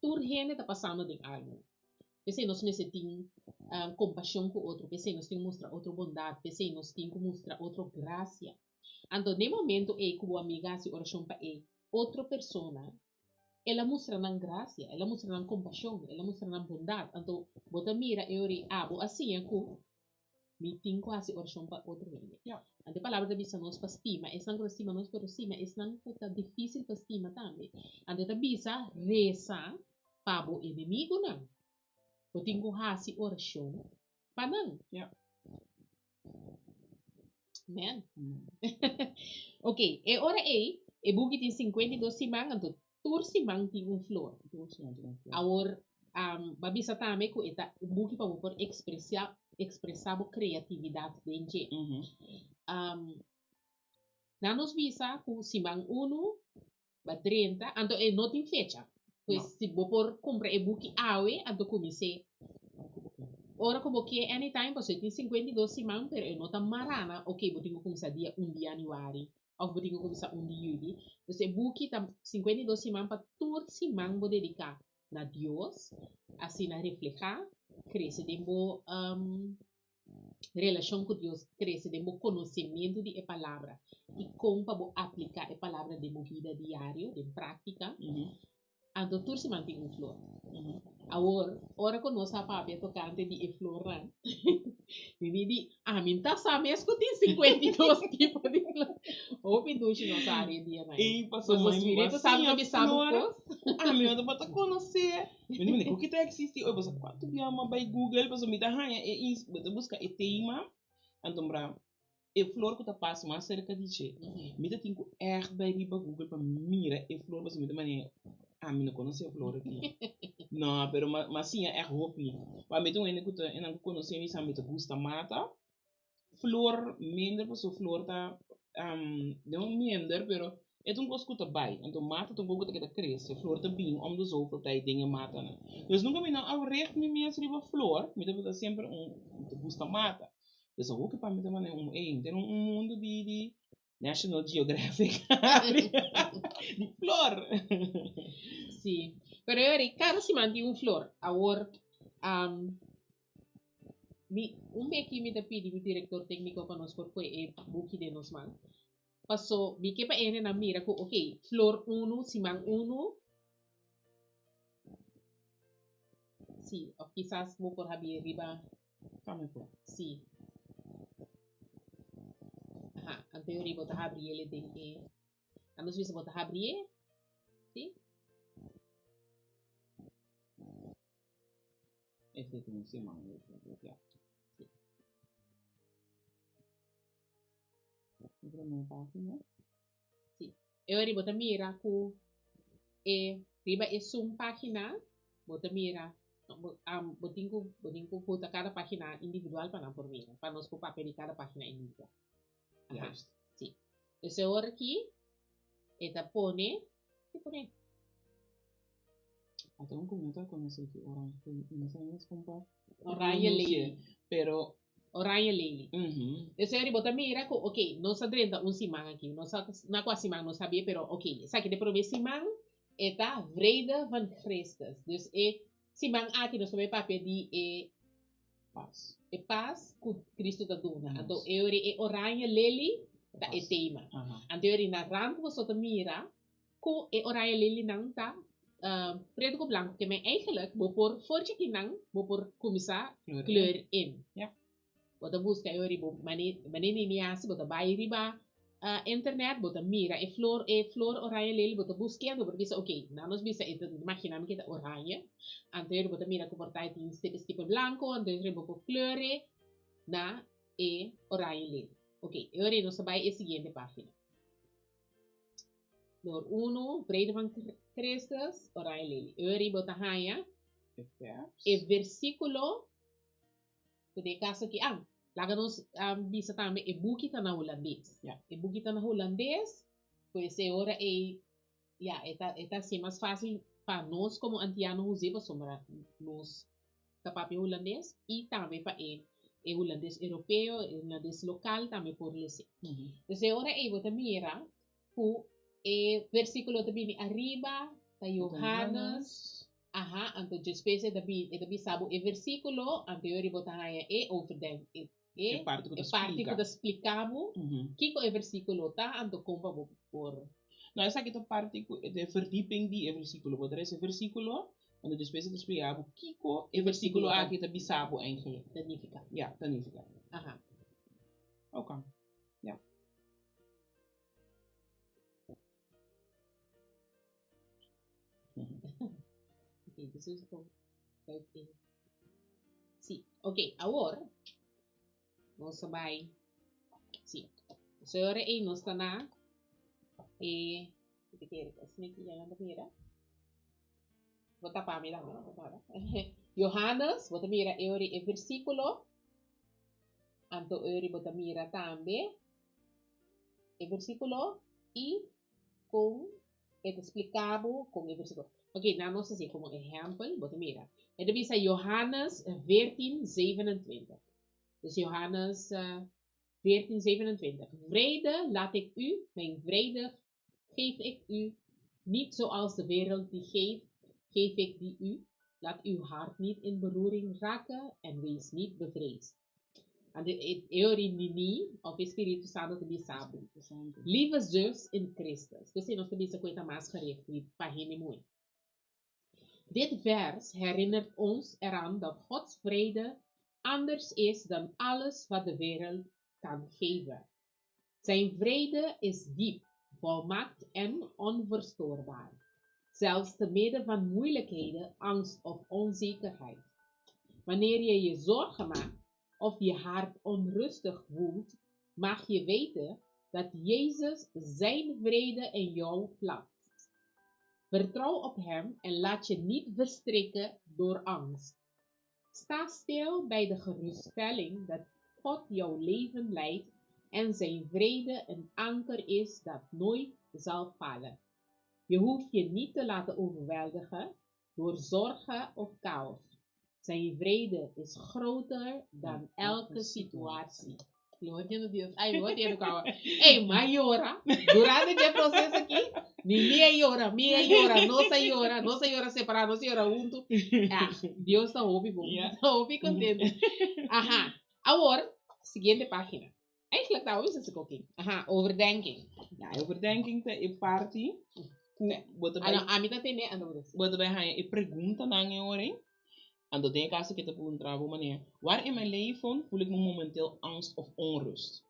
tur hende ta pasando den algo. P'esey nos mester tin compasion cu otro, p'esey nos tin cu mustra otro bondad, p'esey nos tin cu mustra otro gracia. Anto den momento ey cu bo amiga haci oracion pa e otro persona, el a mustra nan gracia, el a mustra nan compasion, el a mustra nan bondad. Anto bo ta mira e ora ei, abo a siña cu mi tin cu haci oracion pa otro hende. Anto e palabra ta bisa nos pa stima esnan cu ta stima nos, pero stima esnan cu ta dificil pa stima tambe. Anto e ta bisa resa pa bo enemigunan. Bo tin cu haci oracion pa nan. Amen. Ok, e ora ei, e buki tin 52 siman, anto tur siman tin un flor. Tur siman tin un flor. Awor, um, ba bisa tambe ku e ta un buki pa bo por ekspresá, ekspresá bo kreatividat den dje. Um, nan nos bisa ku siman unu ba drenta, anto e no tin fecha. Pues No. si bo por kumpra e buki awe, anto kumins'é ora ku bo ke anytime, pasobra e tin 52 siman, pero e no ta mará na ok bo tin ku kuminsá dia un di yanüari òf bo tin ku kuminsá un di yüli. Dus e buki ta 52 siman pa tur siman bo dediká na Dios, asina reflehá, krese den bo relashon ku Dios krese den bo konosementu di e Palabra i kon pa bo apliká e Palabra den bo bida diario, den práktika. Anto tur siman tin un flor. Awor, ora ku nos a papia tokante di e flornan, mi di di, ami n'ta sa mes ku tin 52 tipo di flor. Hopi dushi nos a hari e dianan ei. Ei, pasobra Pasobra mi Spiritu Santu siña ta bisa bo flor kos. ku ami no tabata konosé. Mi di, ku ki ta existi hoy? Pasobra kuantu bia mi a bai Google pasobra mi ta haña e ins, mi ta buska e tema, anto bra e flor ku ta pas mas serka di dje. Mi ta tin ku ègt bai riba Google pa mira e flor pasobra mi ta manera ami no konosé e flor aki. No, pero mi a siña ègt hopi. Pa mi ta un hende ku ta, esnan ku konosé mi sa mi ta gusta mata. Flor minder pasobra flor ta no minder pero e ta un kos ku ta bai anto mata ta un kos ku ta keda krese flor ta bin om de zoveel tijd den e matanan dus nunka mi no a richt mi mes riba flor mi tabata semper un mi ta gusta mata dus awoki pa mi ta manera un ey mi ta un mundo di di National Geographic di flor. Sí, pero yori cada siman tin un flor. Awor, um, mi, un beki mi ta pidi mi director técnico pa nos por pue e buki den nos man. Paso, mi ke pa hendenan mira ku, ok, flor unu, siman unu, sí, of kisas bo por habi riba Tambe por. Sí. Aha, anto yori bo ta habri ele den e... A nos bisa bo ta habri e. Sí? Ese tin un siman. Ja. Sí. E prome pagina. Sí. E ora bo ta mira ku e riba esun página bo ta mira bo, um, bo tin ku bo tin ku buta kada página individual pa nan por mira, pa nos por papia di kada página individual. Aha. Juist. Sí. Dus e ora aki e ta pone, ki pone? Ata un ku mi ta konosé ki oranje, mi no sa mes kon pa Oranje pronunci'é, lely. pero Oranje lely. Mhm. Dus e ora bo ta mira ku ok, nos a drenta un siman aki, nos a na kua siman nos sabia pero ok, esaki ta e promé siman e ta Vrede van Christus. Dus e siman aki nos ta bai papia di e Pas. e pas ku Cristo ta duna. Yes. Anto e ora e oranje lely ta e Pas. tema. Aha. Anto e ora na rand boso ta mira Ku e oranje lelinan ta pretu ku blanku ke men eigenlijk bo por for dje kinan bo por kuminsá kleur in. Ja. Bo ta buska e ora bo mane mane nini hasi bo ta bai riba internet bo ta mira e flor e flor oranje lelie bo ta busk'é anto bo ta bisa ok nan nos bisa e ta imagina mi ke ta oranje anto bo ta mira ku por ta e tin stipe stipe blanko anto bo por kleur e na e oranje lelie. Ok e ora nos ta bai e siguiente pagina. Nummer uno, Vrede van Christus, oranje lelie. E ora bo ta haña e versíkulo. Ku den e kaso aki, ah, laga nos bisa tambe e buki ta na hulandes. Ja. E buki ta na hulandes, pues e ora ei, ya, e ta, e ta hasié mas fásil pa nos komo antiano hus'é pasobra nos ta papia hulandes i tambe pa e e hulandes europeo, e hulandes lokal tambe por les'é. Entonces e ora ei bo ta mira ku e versíkulo ta bini ariba, ta Johannes. Aha, anto despues e ta bi, e ta bisa bo e versíkulo, anto e ora bo ta haña e overdenk, e, e, E parti ku ta e parti ku splika. ta splika bo kiko e versíkulo ta, anto kon pa bo por. No, esaki ta parti ku e verdieping di e versíkulo. Bo ta lesa e versíkulo, anto despues e ta splika bo kiko e versíkulo aki ta bisa bo eigenlijk. Ta nifiká. Ja, ta nifiká. Aha. Oké, ja. Ok, dus is con 15. Sí, ok, awor nos a bai. Sí. So ahora ei nos ta na e te kere sneaky ya nan mira. Bo tapa mi tambe, no nada. Johannes, bo ta mira e ori e versículo. Anto ori bo ta mira tambe e versículo i con E ta spliká bo kon e versíkulo. Oké, nan nos hasié komo ehèmpel, bo ta mira. E ta bisa Johannes 14, 27. Dus Johannes 14, 27. Vrede laat ik u, mijn vrede geef ik u, niet zoals de wereld die geeft, geef ik die u. Laat uw hart niet in beroering raken en wees niet bevreesd. Anto e e ora Nini of e Spiritu Santo ta bisa bo, Lieve zus in Christus. P'esei nos ta bisa ku e ta mas gericht pa hende muhé. Dit vers herinnert ons eraan dat Gods vrede anders is dan alles wat de wereld kan geven. Zijn vrede is diep, volmaakt en onverstoorbaar, zelfs te midden van moeilijkheden, angst of onzekerheid. Wanneer je je zorgen maakt of je hart onrustig voelt, mag je weten dat Jezus zijn vrede in jou plaatst. Vertrouw op Hem en laat je niet verstrikken door angst. Sta stil bij de geruststelling dat God jouw leven leidt en zijn vrede een anker is dat nooit zal falen. Je hoeft je niet te laten overweldigen door zorgen of chaos. Zijn vrede is groter dan elke situatie. Gloria na Dios. Ay, bo tiene kawa. Ey, m'a yora. Durante e proceso aki, ni mi a yora, mi a yora, nos a yora, nos a yora separá, nos a yora huntu. Ah, Dios ta hopi bon. Ta hopi contento. Aha. Awor, siguiente pagina. Eigenlijk ta hopi sesi koki. Aha, overdenking. Ja, overdenking ta e parti ku bo ta bai. Ah, no, ami ta tene, ando bo ta Bo ta bai haña e preguntanan e ora ei. Anto den e kaso ke ta puntra bo manera, Waar in mijn leven voel ik me momenteel angst of onrust?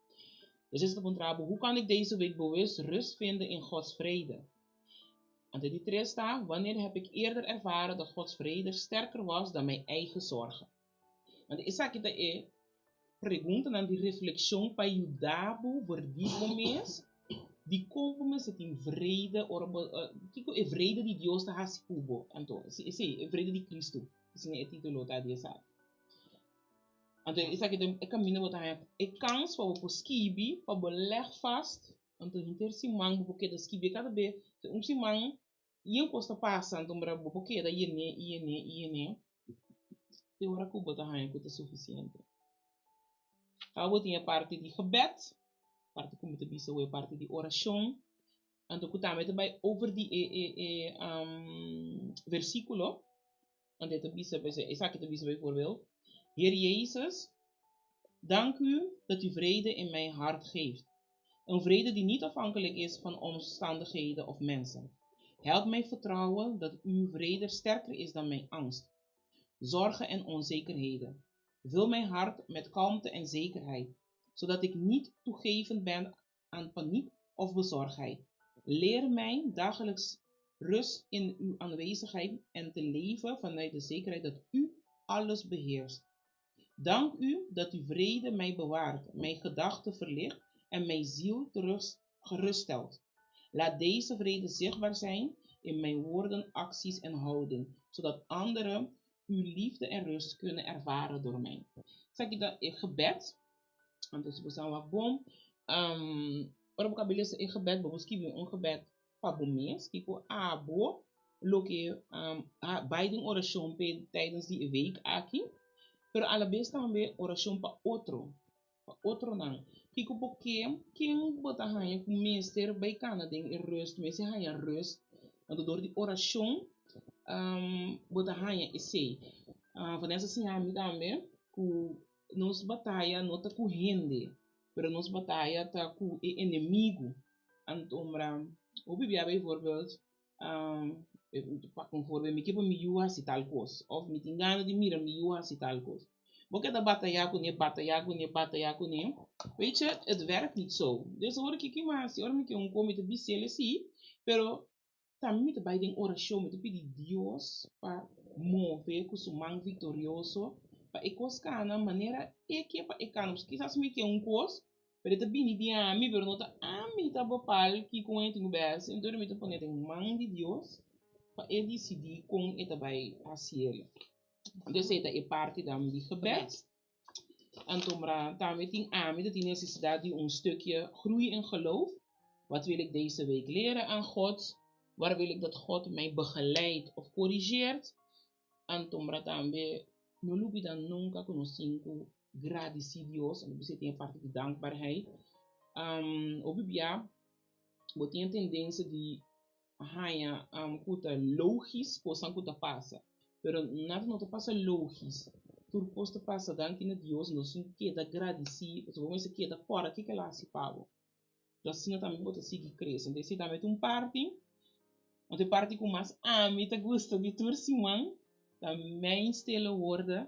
Dus esei ta puntra bo, Hoe kan ik deze week bewust rust vinden in Gods vrede? Anto di tres ta, Wanneer heb ik eerder ervaren dat Gods vrede sterker was dan mijn eigen zorgen? Anto esaki ta e preguntanan di reflexion pa yuda bo verdiep bo mes dikon bo mester tin vrede ora bo kiko e vrede di Dios ta hasi ku bo anto si si e vrede di Cristo asina e titulo ta di esaki anto esaki ta e kaminda bo ta haña e kans pa bo por skibi pa bo leg vast anto henter siman bo por keda skibi kada be un siman yen kos ta pasa anto bo por keda yene yene yene te ora ku bo ta haña ku ta sufisiente. Awe bo tin e parti di gebed, parti ku mi ta bisa awe parti di orashon, anto ku tambe ta bai over di e e e versíkulo, anto e ta bisa esaki ta bisa bijvoorbeeld, Heer Jezus, dank u dat u vrede in mijn hart geeft. Een vrede die niet afhankelijk is van omstandigheden of mensen. Help mij vertrouwen dat uw vrede sterker is dan mijn angst, zorgen en onzekerheden. Vul mijn hart met kalmte en zekerheid, zodat ik niet toegevend ben aan paniek of bezorgdheid. Leer mij dagelijks rust in uw aanwezigheid en te leven vanuit de zekerheid dat u alles beheerst. Dank u dat uw vrede mij bewaart, mijn gedachten verlicht en mijn ziel terug geruststelt. Laat deze vrede zichtbaar zijn in mijn woorden, acties en houding, zodat anderen uw liefde en rust kunnen ervaren door mij. Esaki ta e gebed, anto si bo sa wak bon, ora bo kaba lesa e gebed, bo por skibi un gebed pa bo mes, kiko abo loke bai den orashon p'e tijdens di e week aki, pero alabes tambe orashon pa otro, pa otronan. Kiko bo ke, ken bo ta haña ku mester bai kana den e rust, mester haña rust, anto dor di orashon bo ta haña esei. Vanessa a siña mi tambe ku nos bataya no ta ku hende, pero nos bataya ta ku e enemigu. Anto mra hopi bia bijvoorbeeld pa un voorbeeld, mi ke pa mi yu hasi tal kos òf mi tin gana di mira mi yu hasi tal kos. Bo keda batayá kuné, batayá kuné, batayá kuné, weet je, het werkt niet zo. Dus ora kiko mi hasi, ora mi ke un kos mi ta bis'el esei, pero tambe mi ta bai den orashon, mi ta pidi Dios pa move ku su man viktorioso pa e kos kana manera e ke pa e kana. Kisas mi ke un kos, Pero e ta bini di ami, pero no ta ami ta bepal kiko e tin ku bes. Entonces mi ta pone den man di Dios pa e disidí kon e ta bai hasi el. Entonces esei ta e parti dan di gebed. Anto mra tambe tin ami ta tin nesesidat di un stukje groei in geloof. Wat wil ik deze week leren aan God? Waar wil ik dat God mij begeleidt of corrigeert? Anto mra tambe no lubida nunca ku nos tin ku gradisí Dios, anto bo tin e parti di dankbaarheid. Hopi bia bo tin e tendensia di haña ku ta logis kosnan ku ta pasa, pero nada no ta pasa logis, tur kos ta pasa danki na Dios, nos tin keda gradisí, pasobra bo mester keda kòrda kiko el a hasi pa bo. Anto asina tambe bo ta sigui krese. Anto esei tambe ta un parti, anto e parti ku mas ami ta gusta di tur siman ta Mijn Stille Woorden.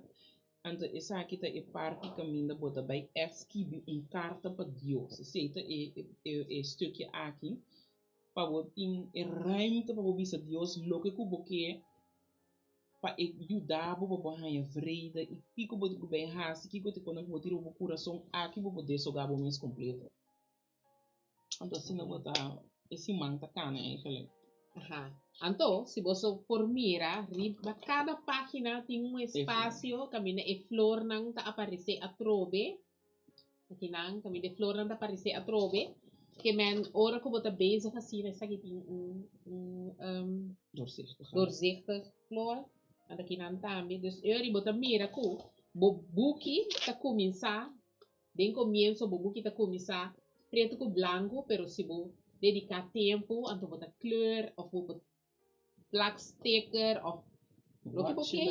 Anto esaki ta e parti kaminda bo ta bai ègt skibi un karta pa Dios. Esei ta e e stukje aki pa bo tin e ruimte pa bo bisa Dios loke ku bo ke pa e yuda bo pa bo haña vrede i kiko bo tin ku bai hasi, kiko ta pone ku bo tira bo kurason aki bo por desogá bo mes kompleto. Anto asina bo ta e siman ta kana eigenlijk. Aha. Anto, si boso por mira, riba kada página tin un espasio kaminda e flornan ta aparesé atrobe. Akinan kaminda e flornan ta aparesé atrobe. Ke men ora ku bo ta bezig asina esaki tin un un Doorzichtig. doorzichtig flor. Anto akinan tambe. Dus eri bo ta mira ku bo buki ta kuminsá Den komienso bo buki ta kuminsá pretu ku blanku, pero si bo dediká tempu anto bo ta kleur òf bo por plak sticker òf loke bo ke.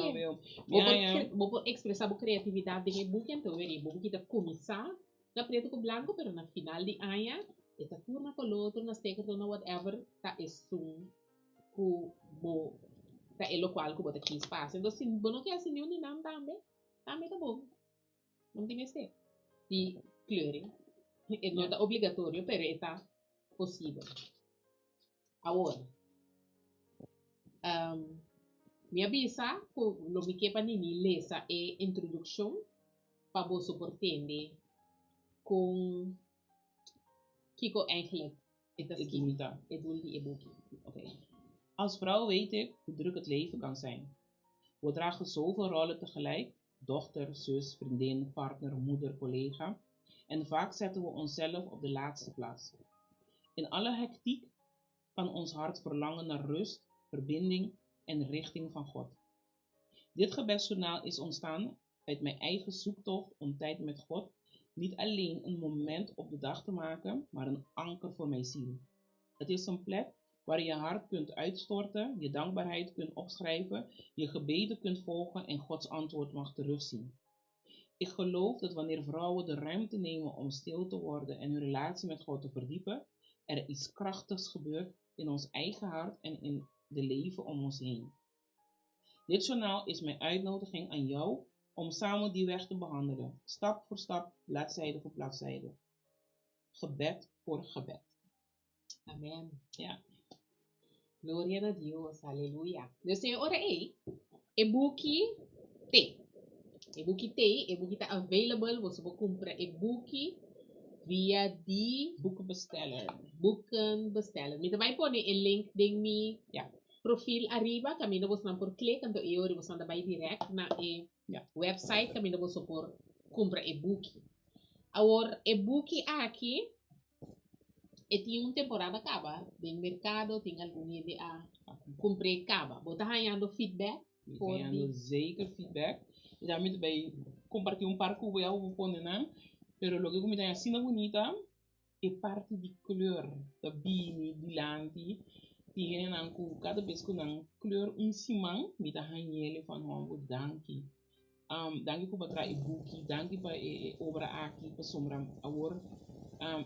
Bo por bo por ekspresá bo kreatividat den e buki anto weri bo buki ta kuminsá na pretu ku blanku pero na final di aña e ta tur na koló, tur na sticker, tur na whatever ta esun ku bo ta e lokual ku bo ta kis pa hasi. Enton si bo no ke hasi niun di nan tambe, tambe ta bon. No tin mester di kleuring. E no ta obligatorio, pero e ta posibel. Awor, um, mi a bisa ku lo mi ke pa Nini lesa e introdukshon pa boso por tende kon kiko eigenlijk e ta skibi, e doel di e buki. Oké. Als vrouw weet ik hoe druk het leven kan zijn. We dragen zoveel rollen tegelijk dochter, zus, vriendin, partner, moeder, collega. En vaak zetten we onszelf op de laatste plaats. In alle hectiek kan ons hart verlangen naar rust, verbinding en richting van God. Dit gebedsjournaal is ontstaan uit mijn eigen zoektocht om tijd met God niet alleen een moment op de dag te maken, maar een anker voor mijn ziel. Het is een plek waar je je hart kunt uitstorten, je dankbaarheid kunt opschrijven, je gebeden kunt volgen en Gods antwoord mag terugzien. Ik geloof dat wanneer vrouwen de ruimte nemen om stil te worden en hun relatie met God te verdiepen, er iets krachtigs gebeurt in ons eigen hart en in de leven om ons heen. Dit journaal is mijn uitnodiging aan jou Om samen die weg te behandelen, stap voor stap, bladzijde voor bladzijde. Gebed voor gebed. Amen. Ja. Gloria na Dios, aleluya. Dus e ora ei, e buki t'ei. E buki t'ei, e buki ta available, boso por kumpra e buki via di Boekenbesteller. Boekenbesteller. Mi ta bai pone e link den mi Ja. profil ariba, kaminda bosonan por klik, anto e ora bosonan ta bai direct na e Ja. website kaminda boso por kumpra e buki. Awor, e buki aki e tin un temporada kaba den merkado, tin algun hende a kumpr'é kaba. Bo ta hañando feedback Mi ta for hañando di. zeker feedback. I tambe mi ta bai kompartí un par ku bo ya ku bo pone nan. Pero loke ku mi ta haña asina bunita, e parti di kleur ta bini dilanti. Tin hendenan ku kada bes ku nan kleur un siman, mi ta hañ'el van hòmber danki. Danki ku bo a traha e buki, danki pa e obra aki pasobra awor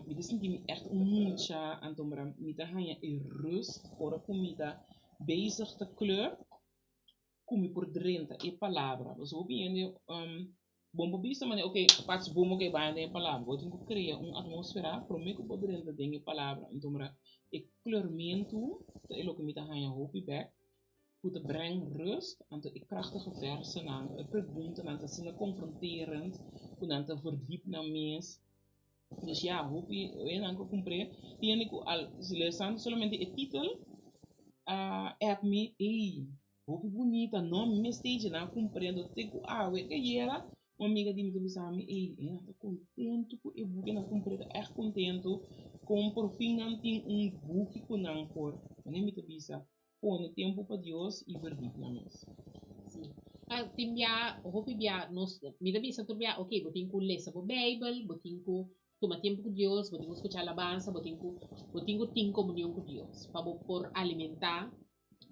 mi ta sinti mi ègt un mucha anto mi ta haña e rust ora ku mi ta bezig ta kleur ku mi por drenta e palabra. Pasobra hopi hende bo no por bisa manera ok pats bom ok bai den e palabra, bo tin ku krea un atmósfera promé ku bo drenta den e palabra. Anto e kleurmentu ta e loke mi ta haña hopi bèk. Ku ta breng rust, anto e krachtige versennan, e preguntanan ta asina konfronterend ku nan ta verdiep nan mes. Dus ya, hopi hendenan ku a kumpr'é, tin hende ku al lesando solamente e titel a app mi, ey, hopi bunita, no, mi mester dje nan a kumpr'é, anto te ku awe ke yera un amiga di mi ta bisa mi, ey, nan ta kontentu ku e buki nan a kumpr'é, ta ègt kontentu kon porfin nan tin un buki ku nan por, manera mi ta bisa. Pone tempu pa Dios i verdiep nan mes. Sí. Pa tin bia, hopi bia nos, mi ta bisa tur bia, ok, bo tin ku lesa bo Beibel, bo tin ku tuma tempu ku Dios, bo tin ku skucha alabansa, bo tin ku, bo tin ku tin komunion ku Dios pa bo por alimentá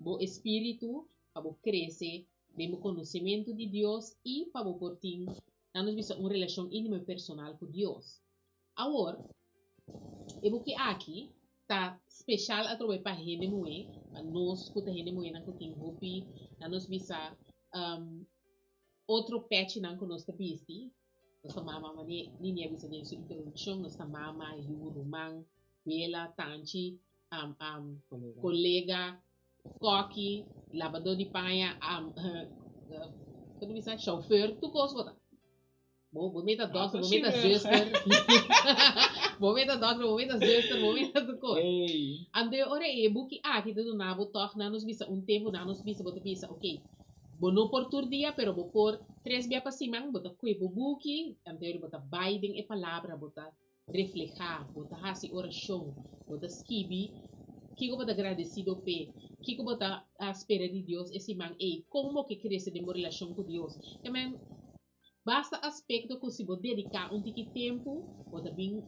bo espíritu, pa bo krese den bo konosementu di Dios i pa bo por tin, nan nos bisa, un relashon íntimo i personal ku Dios. Awor, e buki aki ta special atrobe pa hende muhé, pa nos ku ta hende muhénan ku tin hopi, nan nos bisa otro pechinan ku nos ta bisti. Nos ta mama, mane Nini a bisa den su introdukshon, nos ta mama, yu, ruman, wela, tanchi, kolega, kòki, labadó di paña, shòfer, tur kos bo ta. Bo, bo meta dokter, bo meta zuster. bo meta dokter, bo meta zuster, bo meta tur kos. Hey. Anto e ora e buki aki ta duna bo tòg nan nos bisa un tempu, nan nos bisa bo ta bisa ok, bo no por tur dia pero bo por tres bia pa siman bo ta kue bo buki, anto e ora bo ta bai den e palabra, bo ta reflehá, bo ta hasi orashon, bo ta skibi kiko bo ta gradesido p'e, kiko bo ta spera di Dios e siman ei, kon bo ke krese den bo relashon ku Dios. Te men Basta aspekto ku si bo dediká un tiki tempu, bo ta bin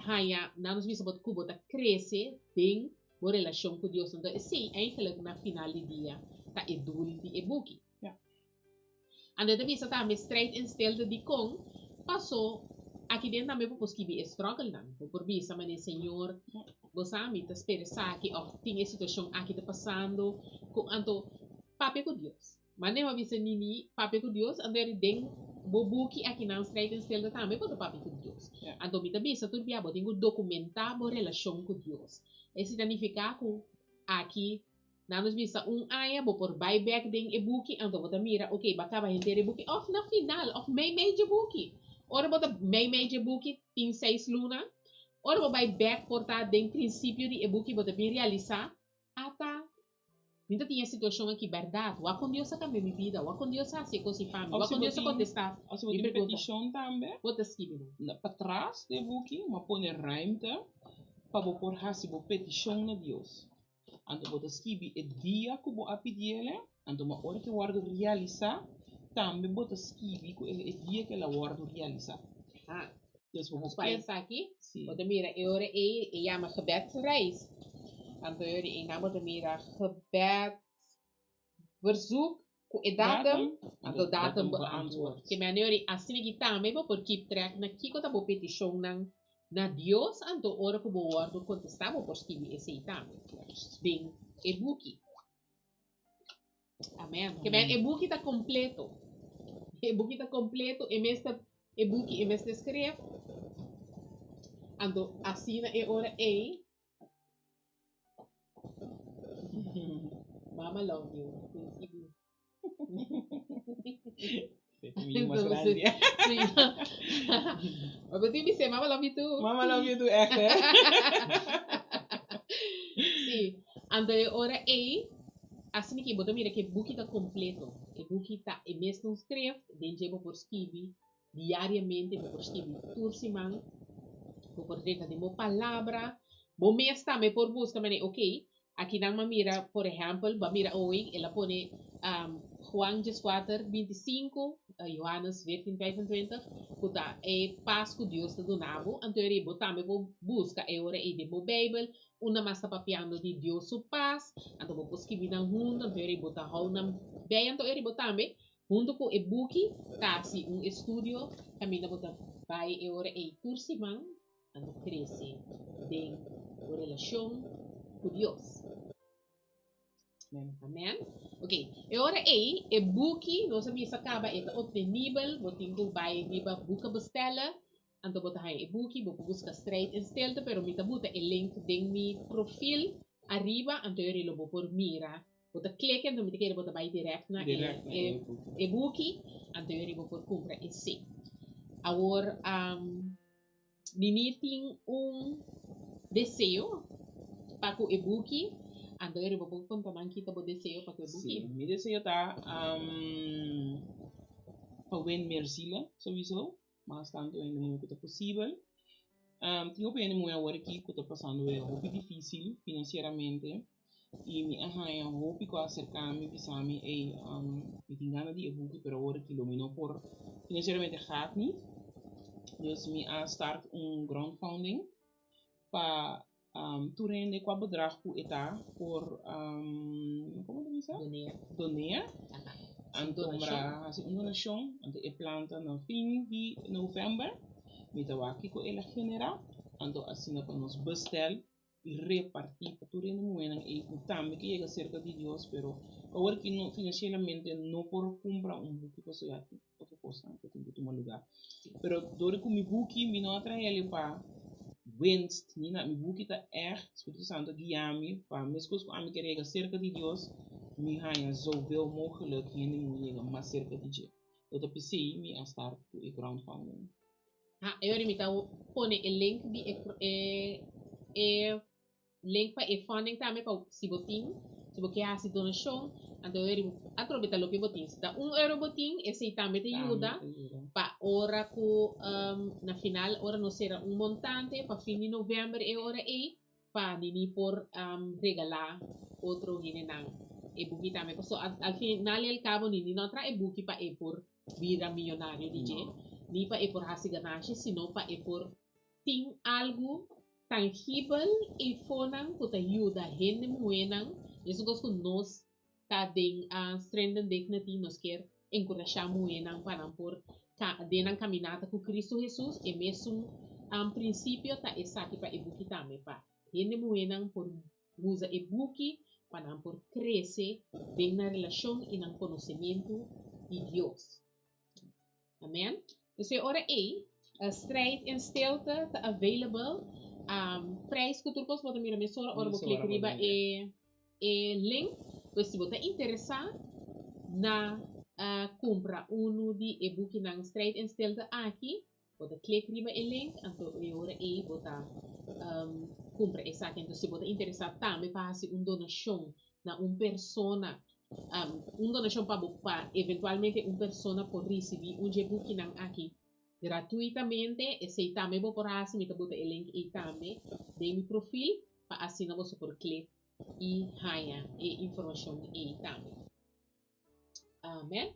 haña, nan nos bisa bo ku bo ta krese den bo relashon ku Dios. Anto esei eigenlijk na final di dia ta e doel di e buki. Anto e ta bisa tambe strijd en stilte dikon? Paso aki den tambe bo por skibi e struggle-nan. Bo por bisa manera Señor, bo sa mi ta spera esaki òf tin e situashon aki ta pasando ku anto papia ku Dios. Mane bo a bisa Nini papia ku Dios, anto eri den bo buki akinan Strijd en Stilte tambe bo ta papia ku Dios. Anto mi ta bisa tur bia bo tin ku dokumentá bo relashon ku Dios. Esei ta nifiká ku aki nan nos bisa un aña bo por bai bèk den e buki anto bo ta mira ok bo a kaba henter e buki òf na final òf meimei dje buki. Ora bo ta meimei dje buki tin seis luna, ora bo bai bèk por ta den prinsipio di e buki bo ta bin realisá ata Mi ta tin e situashon aki bèrdat. Wak kon Dios a kambia mi bida. Wak kon Dios a hasi e kos i pa mi. Òf Wak si kon bo Dios a tin, kontestá òf si bo mi tin pregunta. petishon tambe, Bo ta skibi nan. na patras di e buki bo a pone ruimte pa bo por hasi bo petishon na Dios. Anto bo ta skibi e dia ku bo a pidiel e, anto ma ora ku e wòrdu realisá, tambe bo ta skibi ku e dia ku el a wòrdu realisá. Ah, Dus bo nos por bai ke, esaki. sí. Bo ta mira e ora ei e yama gebedsreis. Anto e ora ei nan bo ta mira gebedsverzoek ku e datum, anto datum beantwoord. Ke mende ora ei asina ki tambe bo por keep track na kiko ta bo petishonnan na Dios, anto ora ku bo wòrdu kontestá bo por skibi esei tambe den e buki. Amen. Ke men e buki ta kompleto. E buki ta kompleto, e mes ta e buki e mes ta skref. Anto asina e ora ei Mama love you. Mi mas grandi. Sí. Maar bo tin bisé, mama love you too. Mama love you too, echt hè? Sí. Anto e ora ei, asina ki bo ta mira ku e buki ta kompleto. E buki ta e mesun skreft, den dje bo por skibi diariamente, bo por skibi tur siman, bo por drenta den bo palabra. Bo mes tambe por buska manera, okey, Akinan m'a mira, por ehèmpel, bo a mira oe, el a pone Juan dieskuater, bintisinku, Johannes veertien, vijfentwintig, ku ta e pas ku Dios ta duna bo. Anto e bo tambe por buska e ora ei den bo Beibel, unda mas ta papiando di Dios su pas, anto bo por skibi nan huntu, anto e bo ta hou nan bei, anto e bo tambe huntu ku e buki ta hasi un estudio kaminda bo ta bai e ora ei tur siman. Anto krese den bo relashon ku Dios. Amen. Ok, e ora ei, e buki, nos a bisa kaba, e ta optenibel, bo tin ku bai riba Boeken Bestellen, anto bo ta haña e buki, bo por buska Strijd en Stilte, pero mi ta buta e link den mi profil ariba, anto e ora ei lo bo por mira. Bo ta klik anto mi ta kere bo ta bai direct na e e buki, anto e ora ei bo por kumpra esei. Awor, Nini tin un deseo pa ku e buki, anto e riba bo konta nan kita bo deseo pa ku e buki. Sí, mi deseo ta pa win meer zielen sowieso, mas tantu hende muhé ku ta posibel. Tin hopi hende muhé awor aki ku ta pasando e hopi difisil finansieramente i mi a haña hopi ku a aserká mi bisa mi ey mi tin gana di e buki pero awor aki lo mi no por finansieramente gaat niet. Dus mi a start un crowdfunding pa tur hende kua bedrag ku e ta por komo ta bisa? Doneer. Doneer. Anto hasi un donashon anto e plan ta na fin di novèmber mi ta wak kiko el a generá anto asina pa nos bestel i repartí pa tur hende muhénan ei ku tambe ke yega serka di Dios pero awor ki no finansieramente no por kumpra un buki pasobra ya tin otro kosnan ku tin ku tuma lugá. Pero dor ku mi buki mi no a traha el pa winst ni nada mi buki ta ègt Spiritu Santu a guia mi pa meskos ku ami ker yega serka di Dios mi haña zoveel mogelijk hende muhé yega mas serka di dje. Lo ta p'esei mi a start ku e crowdfunding. Ha, e ora mi ta pone e link di e e e link pa e funding tambe pa si bo tin, si bo ke hasi donashon, anto e ora atrobe ta loke bo tin. Si ta un euro bo tin, esei tambe ta yuda pa ora ku na final ora nos sera un montante pa fin di novèmber e ora ei pa Nini por regalá otro hendenan e buki tambe. Pasobra al final i al kabo Nini no a traha e buki pa e por bira miyonario di dje, ni pa e por hasi ganashi, sino pa e por tin algu tangibel eifonan ku ta yuda hende muhénan, mesun kos ku nos ta den Strength and Dignity, nos kier enkurashá muhénan pa nan por den nan kaminata ku Kristu Hesus, e mesun prinsipio ta esaki pa e buki tambe, pa hende muhénan por Usa e buki pa nan por krese den nan relashon i nan konosementu di Dios. Amen. Dus e ora ei, Strijd en Stilte ta available. Prijs ku tur kos bo ta mira mesora ora bo klik riba e e link. Pues si bo ta interesá na kumpra unu di e bukinan Strijd en Stilte aki, Bo ta klik riba e link, anto e ora ei bo ta kumpra esaki. Anto si bo ta interesá tambe pa hasi un donashon na un persona, un donashon pa bo pa eventualmente un persona por risibí un dje bukinan aki gratuitamente, esei tambe bo por hasi. Mi ta buta e link ei tambe den mi profil pa asina boso por klik i haña e informashon ei tambe. Amen.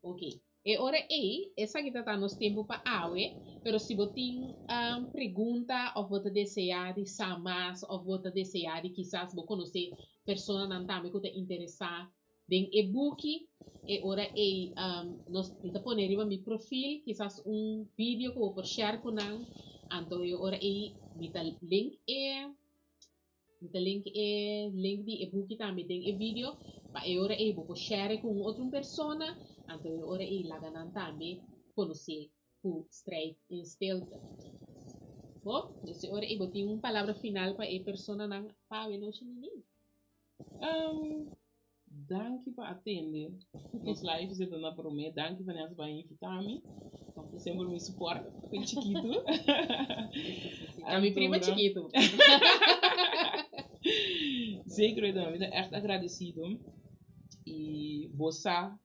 Ok. E ora ei, esaki ta ta nos tempu pa awe, pero si bo tin um, pregunta of bo ta deseá di sa mas of bo ta deseá di kisas bo konosé personanan tambe ku ta interesá den e buki, e ora ei um, nos mi ta pone riba mi profil kisas un video ku bo por share ku nan, anto e ora ei mi ta link e Mi ta link e link di e buki tambe den e video pa Pa e ora ei bo por share ku un otro persona, anto e ora ei laga nan tambe konosé ku Strijd in Stilte. Bo, dus e ora ei bo tin un palabra final pa e personanan pa awe nochi Nini? Danki pa atende nos live zeta na prome. Danki Vanessa pa invita mi. Semper mi support con chikitu. A mi prima chikitu. Zeker weten, mi ta echt agradecido. Y bo sa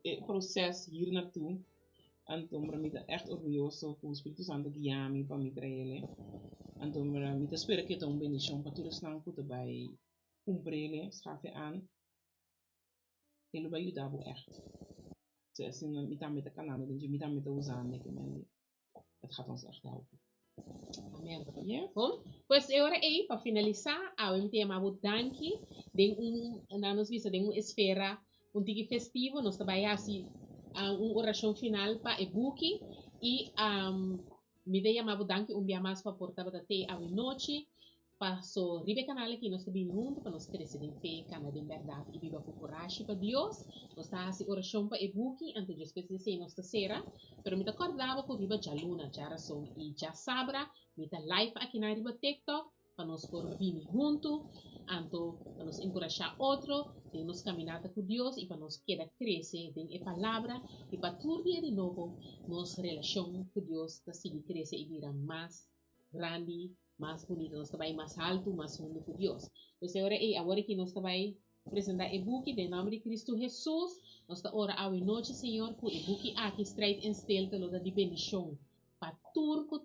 e proces hier naartoe. Anto mi ta echt orguyoso cu Spiritu Santo guia mi pa mi traele. Anto mi ta spera cu e ta un bendicion pa tur esnan cu ta bay Cumprele, schafe aan. E lo bai yuda bo echt. So asina mi tambe ta canando den dje, mi tambe ta usando e kemen di. Het gaat ons echt helpen. Amen. Yes. Bon, pues e ora ei, pa finalisa, awe mi ta yama bo danki den un, nan nos bisa, den un esfera un tiki festivo. Nos ta bai hasi un orashon final pa e buki i mi ta yama bo danki un bia mas pa por tabata te awe nochi. Paso riba e kanal aki nos ta bini huntu pa nos krese den fe, kana den bèrdat i biba ku kurashi pa Dios. Nos ta hasi orashon pa e buki, anto despues di esei nos ta sera. Pero mi ta kòrda bo ku riba djaluna, djarason i djasabra mi ta live akinan riba TikTok pa nos por bini huntu, anto pa nos enkurashá otro den nos kaminata ku Dios i pa nos keda krese den e Palabra i pa tur dia di nobo nos relashon ku Dios ta sigui krese i bira mas grandi, mas bunito. Nos ta bai mas haltu, mas hundu ku Dios. Pues e ora ei, awor aki nos ta bai presentá e buki den nòmber di Kristu Hesus. Nos ta ora awe nochi, Señor, ku e buki aki, Strijd en Stilte, lo ta di bendishon pa tur ku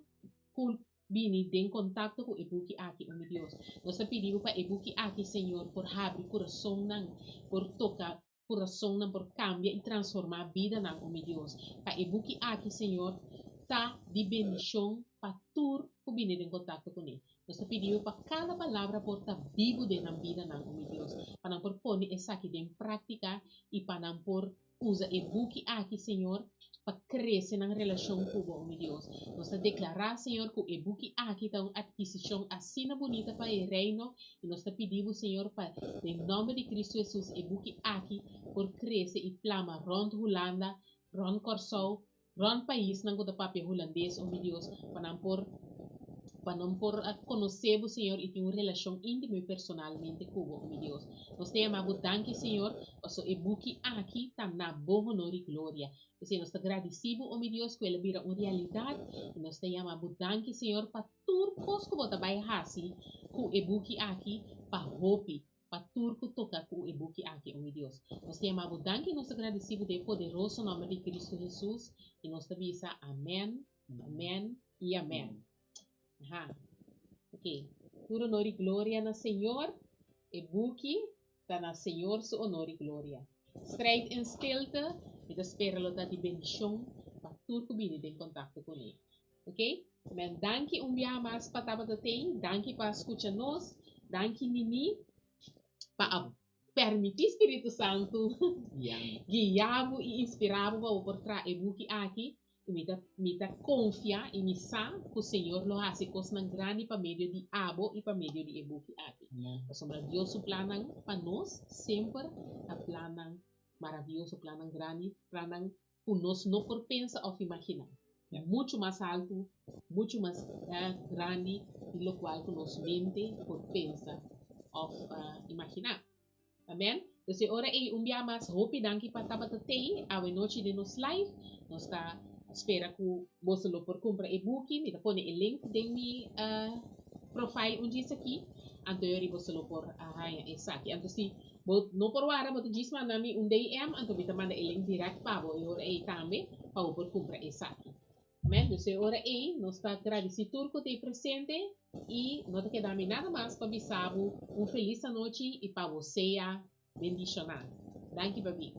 ku bini den kontakto ku e buki aki, o mi Dios. Nos ta pidi Bo pa e buki aki, Señor, por habri kurasonnan, por toka kurasonnan, por kambia i transformá bidanan, o mi Dios. Pa e buki aki, Señor, ta di bendishon pa tur ku bini den kontakto kuné. Nos ta pidi Bo pa kada palabra por ta bibu den nan bidanan, o mi Dios, pa nan por pone esaki den práktika i pa nan por usa e buki aki, Señor, pa krese nan relashon ku Bo, o mi Dios. Nos ta deklará, Señor, ku e buki aki ta un atkisishon asina bunita pa e Reino, i nos ta pidi Bo, Señor, pa den nòmber di Kristu Hesus e buki aki por krese i plama rònt Hulanda, rònt Kòrsou, Rònt paisnan ku ta papia hulandes, o mi Dios, pa nan por pa nan por konosé bo, Señor, i tin un relashon íntimo i personalmente ku bo, o mi Dios. Nos ta yama bo danki, Señor, paso e buki aki ta na bo honor i gloria. P'esei nos ta gradisí bo, o mi Dios, ku el a bira un realidat, i nos ta yama bo danki, Señor, pa tur kos ku bo ta bai hasi ku e buki aki pa hopi. Pa tur ku toka ku e buki aki, o mi Dios. Nos ta yama bo danki i nos ta gradisí bo den e poderoso nòmber di Kristu Hesus i nos ta bisa amèn, amèn i amèn. Aha. Ok. Tur honor i gloria na Señor. E buki ta na Señor su honor i gloria. Strijd en stilte, mi ta spera lo ta di bendishon pa tur ku bini den kontakto kuné. Ok, men danki un biaha mas pa tabata tei, danki pa skucha nos, danki Nini pa a permití Spiritu Santu guia bo i inspirá bo pa bo por traha e buki aki i mi ta mi ta konfia i mi sa ku Señor lo hasi kosnan grandi pa medio di abo i pa medio di e buki aki. Pasobra Dios su plannan pa nos semper ta plannan maravioso, plannan grandi, plannan ku nos no por pensa òf imaginá. Muchu mas haltu, muchu mas grandi di lokual ku nos mente por pensa òf imaginá. Amèn. Pues e ora ei un bia mas hopi danki pa tabata tei awe nochi den nos live. Nos ta spera ku boso lo por kumpra e buki. Mi ta pone e link den mi profile un djis aki. Anto yori boso lo por haña esaki. Anto si Bo no por wara, bo ta djis manda mi un DM, anto mi ta manda e link direct pa bo e ora ei tambe, pa bo por cumpra esaki. Amen. Dus e ora ei nos ta gradici tur cu ta ei presente y no ta keda mi nada mas pa bisa bo un feliz anochi y pa bo sea bendiciona. Danki pa bin.